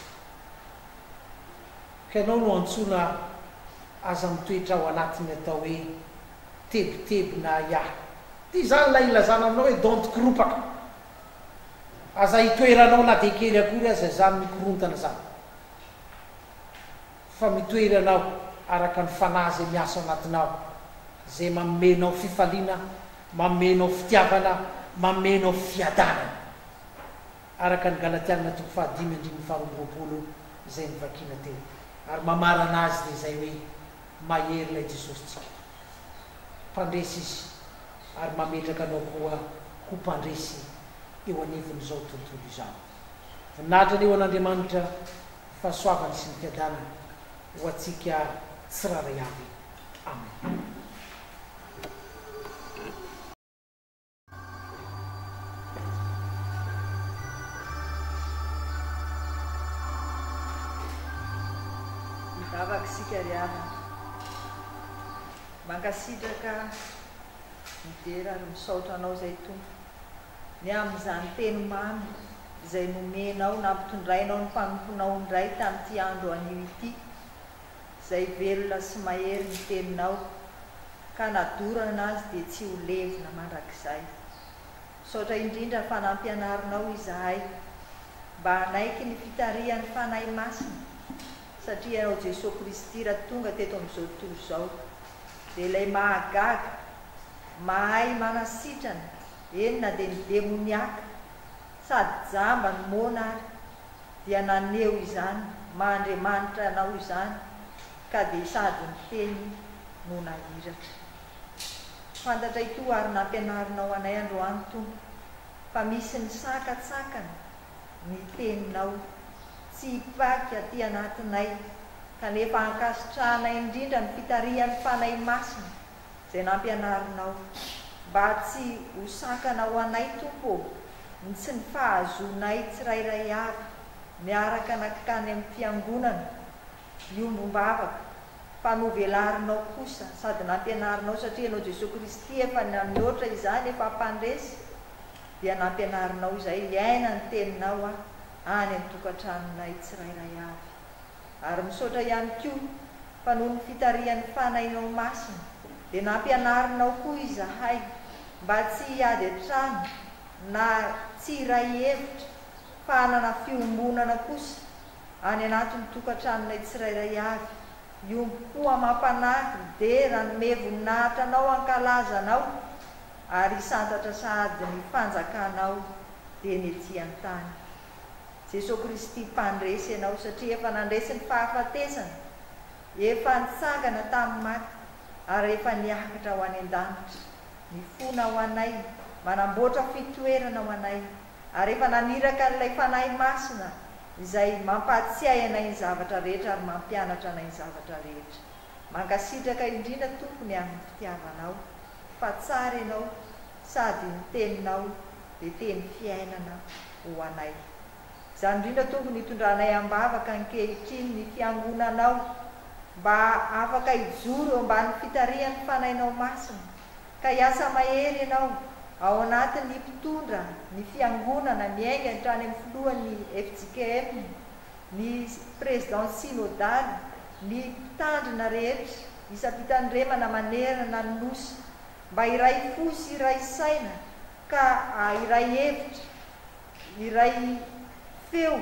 Ka ianao no antsoina aza mitoetra ao anatin'ny atao hoe tebiteby na ahiahy. Ity izany ilay ilazana aminao hoe don't koropaka. Aza itoeranao na dia kely akory aza izany mikorontana izany. Fa mitoera ianao araka ny Fanahy izay miasa ao anatinao, izay manome anao fifaliana, manome anao fitiavana, manome anao fiadanana. Araka ny Galatiana toko fahadimy andininy faharoa amby roapolo izay novakiana teo. Ary mamarana azy dia izay hoe, Mahery ilay Jesosintsika. Mpandresy Izy ary mametraka anao koa ho mpandresy eo anivon'izao tontolo izao. Voninahitra anie ho an'Andriamanitra, ny fahasoavany sy ny fiadanany ho antsika tsirairay avy. Amen. Mivavaka isika ry havana. Mankasitraka, midera ary misaotra Anao izay Tompo ny amin'izany teny mamy izay nomenao nampitondrainao ny mpanomponao indray tamin'ity andro anio ity, izay velona sy mahery ny teninao ka na dorana azy dia tsy ho levona mandrakizay. Misaotra indrindra fa nampianarinao izahay mba hanaiky ny fitarihan'ny Fanahy Masina satria Ianao Jesoa Kristy raha tonga teto amin'izao tontolo izao dia ilay mahagaga, mahay manasitrana, eny na dia ny demoniaka sady jamba no moana ary dia naneho izany maha Andriamanitra Anao izany ka dia sady niteny no nahiratra. Fantatray koa ary nampianarinao anay androany Tompo fa misy ny sakantsakana ny teninao tsy hipaika aty anatinay kanefa ankasitrahanay indrindra ny fitarihan'ny Fanahy Masina izay nampianarinao mba tsy ho sakana ho anay Tompo ô ny tsy ny fahazoanay tsirairay avy miaraka nankany amin'ny fiangonana hiombom-bavaka fa novelarinao kosa sady nampianarinao satria ianao Jesoa Kristy efa namihoatra izany efa mpandresy dia nampianarinao izay hiaina ny teninao aho any an-tokantranonay tsirairay avy ary misaotra ihany koa fa noho ny fitarihan'ny Fanahinao Masina dia nampianarinao koa izahay mba tsy hiady an-trano na tsy hiray hevitra fa hanana fiombonana kosa any anatin'ny tokantranonay tsirairay avy, hiombom-po amam-panahy, hidera, hanome voninahitra Anao, hankalaza Anao, ary hisantatra sahady ny fanjakanao dia ny ety an-tany. Jesoa Kristy Mpandresy Ianao satria efa nandresy ny fahafatesana, efa nitsangana tamin'ny maty, ary efa niakatra ho any an-danitra, mifona ho anay, manamboatra fitoerana ho anay, ary efa naniraka an'ilay Fanahy Masina izay mampahatsiahy anay ny zavatra rehetra ary mampianatra anay ny zavatra rehetra. Mankasitraka indrindra Tompo ny amin'ny fitiavanao fa tsara Ianao sady ny teninao dia teny fiainana ho anay. Izany indrindra Tompo no itondranay am-bavaka ankehitriny ny fiangonanao mba afaka hijoro eo ambany fitarihan'ny Fanahinao Masina Ka hiasa mahery ianao ao anatin'ny mpitondra ny fiangonana miainga hatrany amin'ny filohan'ny fjkm, ny président synodaly, ny mpitandrina rehetra isam-pitandremana manerana ny Nosy mba hiray fo sy hiray saina ka hiray hevitra, hiray feo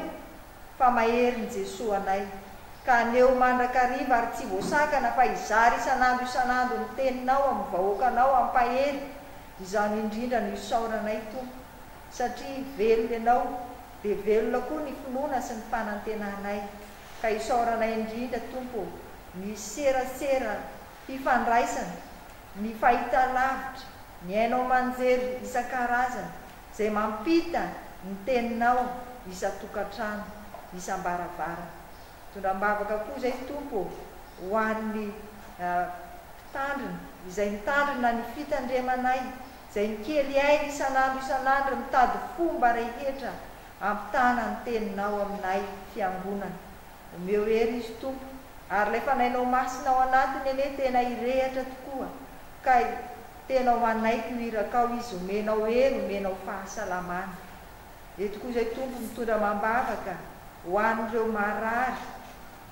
fa mahery ny Jesoa anay, ka haneho mandrakariva ary tsy voasakana fa hizara isan'andro isan'andro ny teninao amin'ny vahoakanao hampahery, izany indrindra no isaoranay Tompo satria velona Ianao dia velona koa ny finoana sy ny fanantenanay, ka isaoranay indrindra Tompo ô ny serasera fifandraisana, ny fahitalavitra, ny haino aman-jery isan-karazany, izay mampita ny teninao isan-tokantrano, isam-baravarana. Mitondra am-bavaka koa izay Tompo ô, ho an'ny mpitandrina, izay mitandrina ny fitandremanay, izay mikely aina isan'andro isan'andro mitady fomba rehetra hampitana ny teninao aminay fiangonana. Omeo hery izy Tompo, ary ilay Fanahinao Masina ao anatiny anie tena hirehatra tokoa ka Tena ho anaiky io irakao izy omenao hery omenao fahasalamana. Eto koa izay Tompo mitondra amam-bavaka ho an'ireo marary.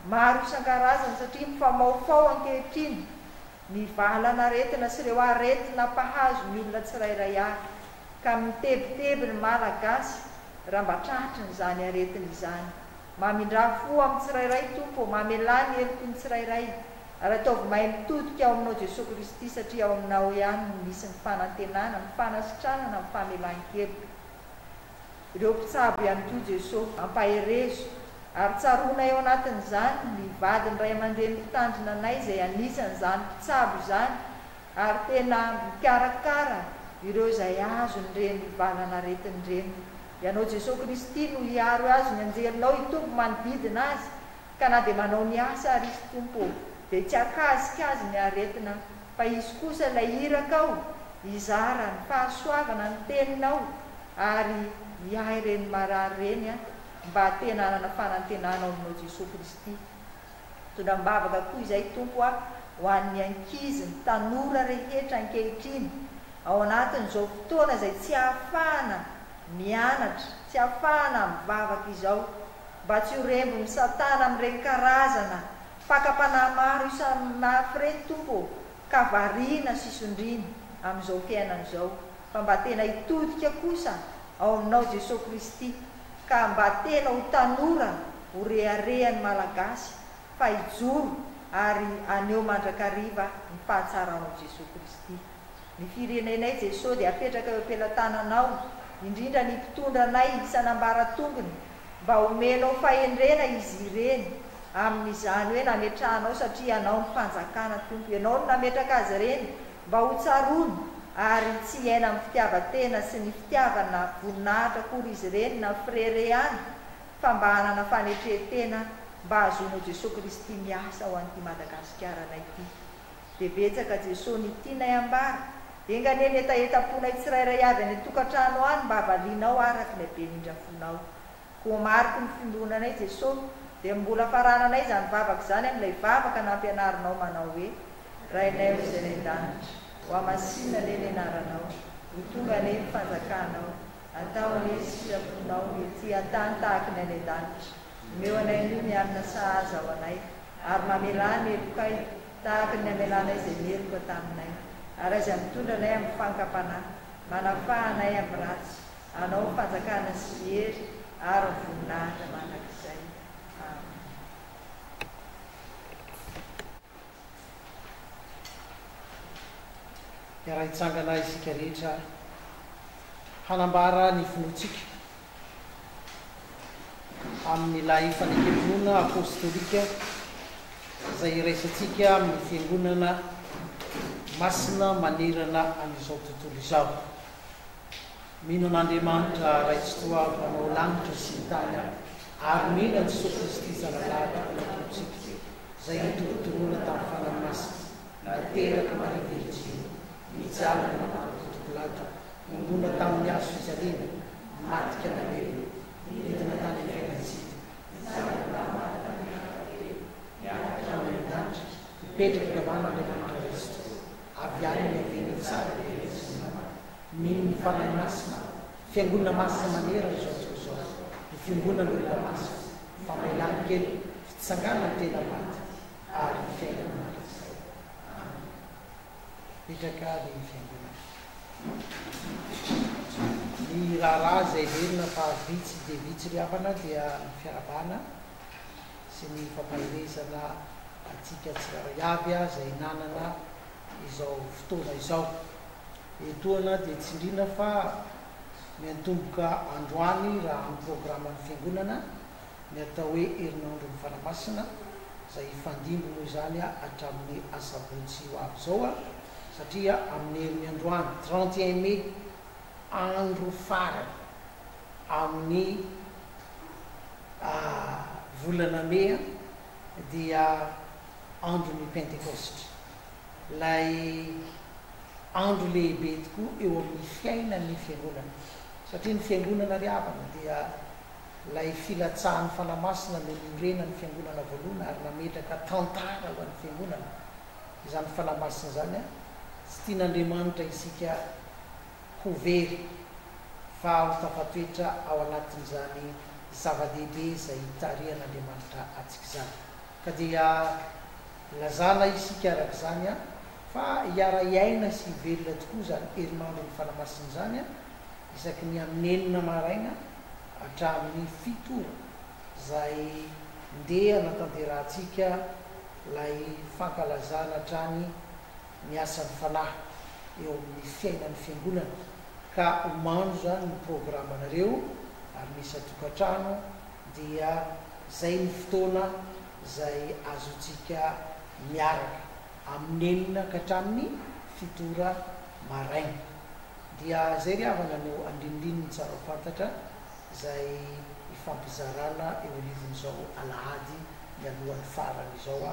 maro isan-karazany satria mifamaofao ankehitriny ny valan'aretina sy ireo aretina mpahazo ny olona tsirairay avy ka mitebiteby ny Malagasy raha mba tratrin'izany aretina izany. Mamindrà fo amin'ny tsirairay Tompo ô, mamelà ny heloky ny tsirairay ary ataovy mahay mitodika ao aminao Jesoa Kristy satria ao aminao ihany no misy ny fanantenana, ny fanasitranana, ny famelan-keloka. Ireo mpitsabo ihany koa Jeso, ampaherezo ary tsaroanay ao anatin'izany ny vadin'ny ray aman-dreny mpitandrina anay izay anisan'izany mpitsabo izany ary tena mikarakara ireo izay azon'ireny valan'aretina ireny. Ianao Jeso Kristy no hiaro azy ny anjelinao hitombo manodidina azy ka na dia manao ny asa ary izy Tompo ô dia tsy hakasika azy ny aretina fa izy kosa ilay irakao hizara ny fahasoavana ny teninao ary hiahy ireny marary ireny mba tena hanana fanantenana ao aminao Jesoa Kristy. Mitondra am-bavaka koa izay Tompo a ho an'ny ankizy, ny tanora rehetra ankehitriny ao anatin'izao fotoana izay tsy ahafahana mianatra, tsy ahafahana mivavaka izao, mba tsy ho rembon'i Satana amin'ireny karazana fakam-panahy maro isan'afo ireny Tompo ô, ka variana sy sondriana amin'izao fiainana izao. fa mba tena hitodika kosa ao aminao Jesoa Kristy ka mba tena ho tanora ho reharehan'ny Malagasy fa hijoro ary haneho mandrakariva ny fahatsaranao Jesoa Kristy. Ny firenenay Jesoa dia apetraka eo am-pelatananao, indrindra ny mpitondra anay isan'ambaratongony mba omenao fahendrena izy ireny amin'izany hoe nametrahanao satria Ianao ny fanjakana Tompo, Ianao no nametraka azy ireny Mba ho tsaroana ary tsy hiaina amin'ny fitiavan-tena sy ny fitiavana voninahitra akory izy ireny na firerehana fa mba hanana fanetren-tena mba hahazoanao Jesoa Kristy miasa ho an'ity Madagasikaranay ity. Dia betsaka Jesoa ny tianay ambara. Enga anie ny hetahetam-ponay tsirairay avy any an-tokantrano any mba valianao araka ny haben'indrafonao. Koa mariky ny finoananay Jeso, dia mbola farananay izany vavaka izany amin'ilay vavaka nampianarinao manao hoe, Rainay ho izay any an-danitra, ho hamasinina anie ny anaranao, ho tonga anie ny fanjakanao, atao anie ny sitraponao ety an-tany tahaka ny any an-danitra. Omeo anay anio ny hanina sahaza ho anay, ary mamelà ny helokay, tahaka ny namelanay izay meloka taminay. Ary aza mitondra anay amin'ny fankam-panahy, manafaha anay amin'ny ratsy. Anao ny fanjakana sy ny hery ary ny voninahitra mandrakizay. Amen. Hiara-hitsangana isika rehetra hanambara ny finoantsika amin'ilay fanekem-pinoana apostolika izay iraisantsika amin'ny Fiangonana masina manerana an'izao tontolo izao. Mino an'Andriamanitra Ray Tsitoha Mpanao lanitra sy ny tany aho, ary mino an'i Jesoa Kristy Zanalahiny Tompontsika, izay notorotoroina tamin'ny Fanahy Masina, nateraka Maria Virjiny, nijaly nanapaka Ponto Pilato, nombona tamin'ny hazo fijaliana, maty ka nalevina, nidina tany amin'ny fiainan-tsy hita, nitsangana tamin'ny maty tamin'ny andro fahatelo, niakatra any an-danitra, mipetraka ankavanan'Andriamanitra Ray Tsitoha, avy any niavian'ny tsara be sy ny maty. Mino ny Fanahy Masina, Fiangonana masina manerana izao tontolo izao, ny Fiongonan'ny olona masina, famelan-keloka, fitsanganan'ny tena maty, ary ny fiainana mandrakizay. Amena. Mipetraka ny Fiangonana. Ny raharaha izay heverina fa vitsy dia vitsy ry havana dia ny fiarahabana sy ny fampaherezana antsika tsirairay avy izay nanana izao fotoana izao. Etoana dia tsindriana fa miantomboka androany raha amin'ny programan'ny Fiangonana ny atao hoe Herinandron'ny Fanahy Masina izay hifandimby moa izany hatramin'ny asabotsy ho avy izao satria amin'ny herin'ny androany 31 mai andro farany amin'ny volana mey dia andron'ny Pentekositra. Ilay andro lehibe tokoa eo amin'ny fiainan'ny Fiangonana. Satria ny Fiangonana ry havana dia ilay filatsahan'ny Fanahy Masina no niorenan'ny Fiangonana voalohany ary nametraka tantara ho an'ny Fiangonana. Izany Fanahy Masina izany tsy tian'Andriamanitra isika ho very fa ho tafatoetra ao anatin'izany zava-dehibe izay itarihan'Andriamanitra antsika izany. Ka dia lazana isika araka izany fa hiara-hiaina sy hivelona tokoa izany herinandron'ny Fanahy Masina izany isaky ny amin'ny enina maraina hatramin'ny fito ora izay ndeha hanatanterahantsika ilay fankalazana hatrany ny asan'ny Fanahy eo amin'ny fiainan'ny Fiangonana ka omano izany ny programanareo ary ny isan-tokantrano dia izay ny fotoana izay azontsika miaraka amin'ny enina ka hatramin'ny fito ora maraina. Dia izay ry havana no andinindininy tsara ho fantatra izay ifampizarana eo anivon'izao alahady mialohan'ny farany izao ho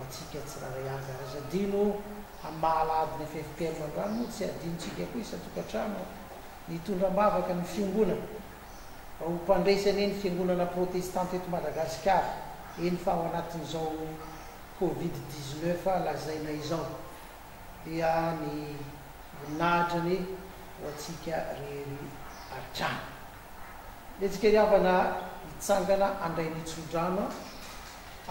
antsika tsirairay avy. Ary aza adino amin'ny maha alahady ny ffpm androany moa tsy adinontsika koa isan-tokantrano ny hitondra am-bavaka ny fiongonana mba ho mpandresy anie ny fiangonana protestanta eto Madagasikara eny fa ao anatin'izao covid 19 lazaina izao dia ny voninahitra anie ho antsika rery hatrany. Ndeha ry havana hitsangana handray ny tsodrano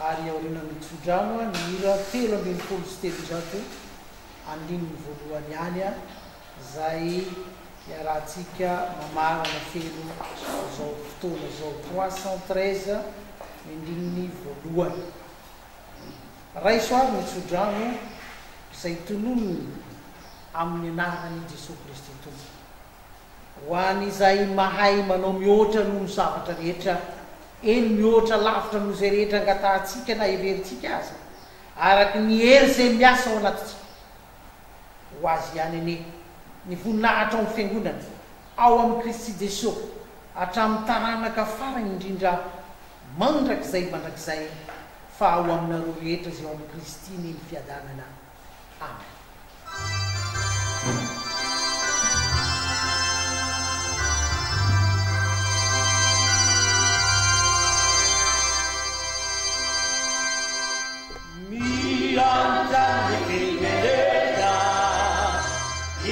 ary aorianan'ny tsodrano ny hira 313 andininy voalohany ihany izay iarahantsika mamarana feno izao fotoana izao 313 ny andininy voalohany. Raiso ary ny tsodrano izay tononiny amin'ny anaran'i Jesoa Kristy Tompo. Ho an'izay mahay manao mihoatra noho ny zavatra rehetra, eny mihoatra lavitra noho izay rehetra angatahantsika na heverintsika aza, araka ny hery izay miasa ao anatintsika. Ho Azy ihany anie ny voninahitra ao amin'ny Fiangonana, ao amin'i Kristy Jesoa, hatramin'ny taranaka farany indrindra mandrakizay mandrakizay, fa ao aminareo rehetra izay ao amin'i Kristy anie ny fiadanana. Amen. Miantra ny firenena, i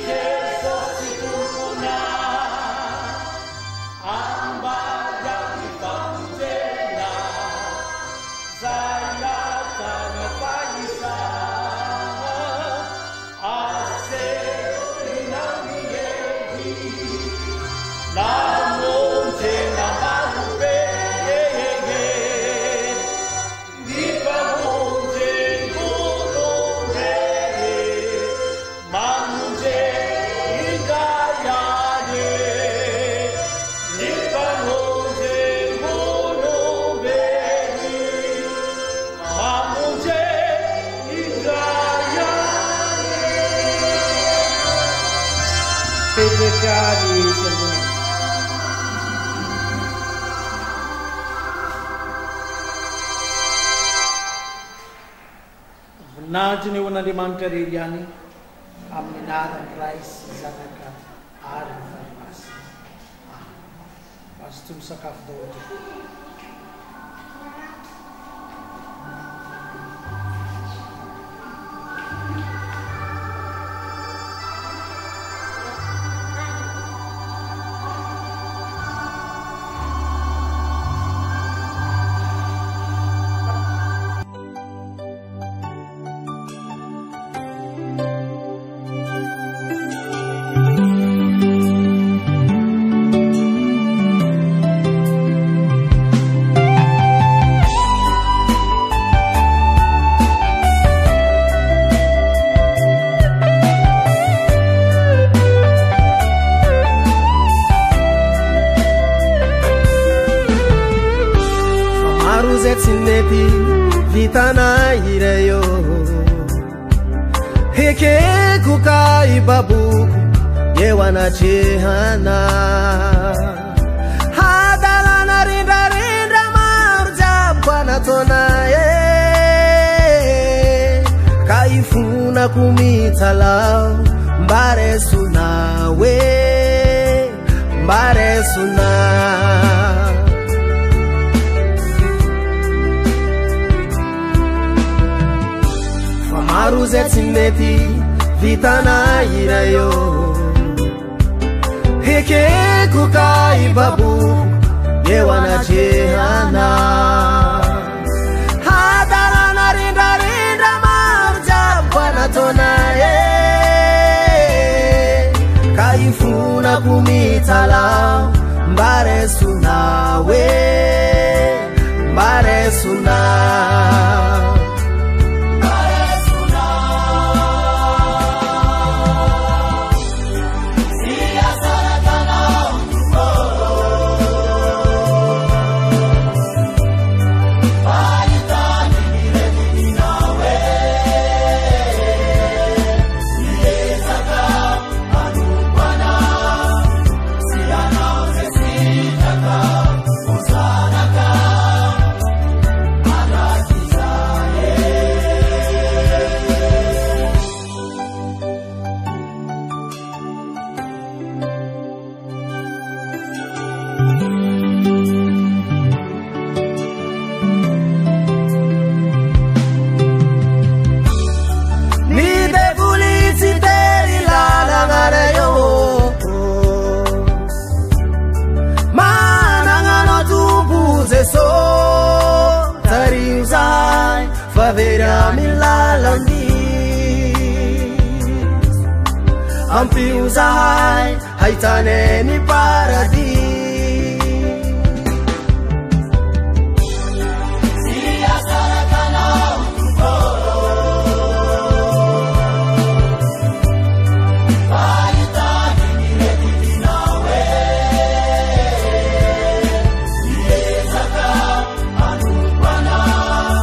Jesosy Tomponay, ambara ny famonjena, zay nataony fahizana, asehony ny hery, namonjena marobe. Ny Mpamonjy olombelona, mamonjy indray any e. Ny Mpamonjy olombelona, mamonjy indray any e. Mipetraka ny fiangonana. Voninahitra ny ho an'Andriamanitra irery ihany, amin'ny anaran'ny Ray sy Zanaka ary ny Fanahy Masina. Amen. Mazotoa misakafo daholo tompoko. Fa maro izay tsy nety vitanay iray eo. Ekeko ka ibaboko eo anatrehana. Hadalana rendrarendra maro jiaby koa nataonay e. Ka ifonako mitsalao mba resonao e, mba resonao. Fa maro izay tsy nety vitanay iray eo. Ekeko ka ibaboko eo anatrehana. mitalaho mba raisonawe, mba raisona. Ampio zahay ahitane ny paradis. Tsy asaraka anao Tompo, fahitany ny redidinao e, miezaka hanompo anao,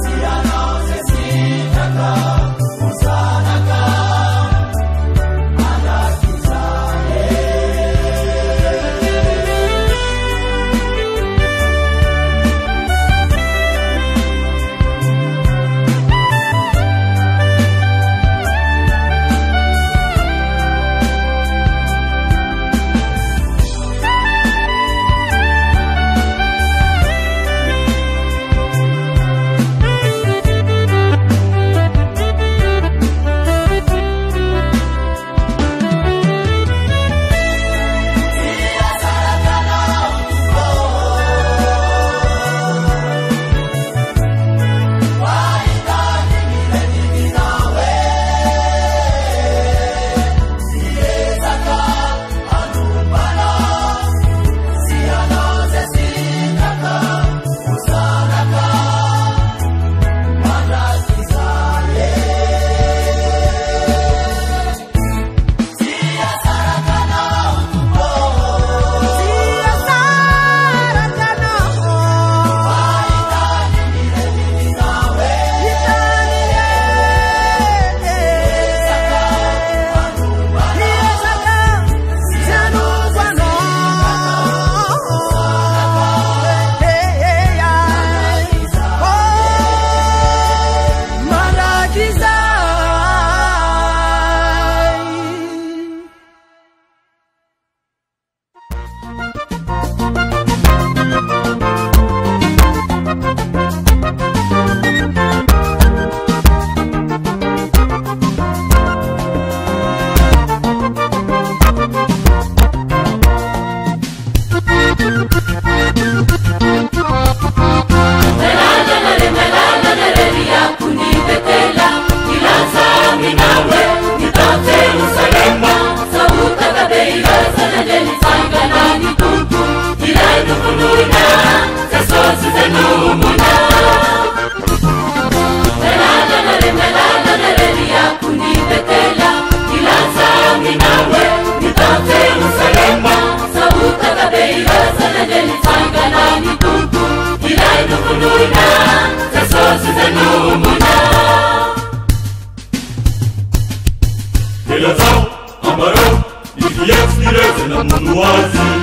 sy anao zay sitraka ho zanaka. Ambarao, ny fietsy ny rezana mono azy.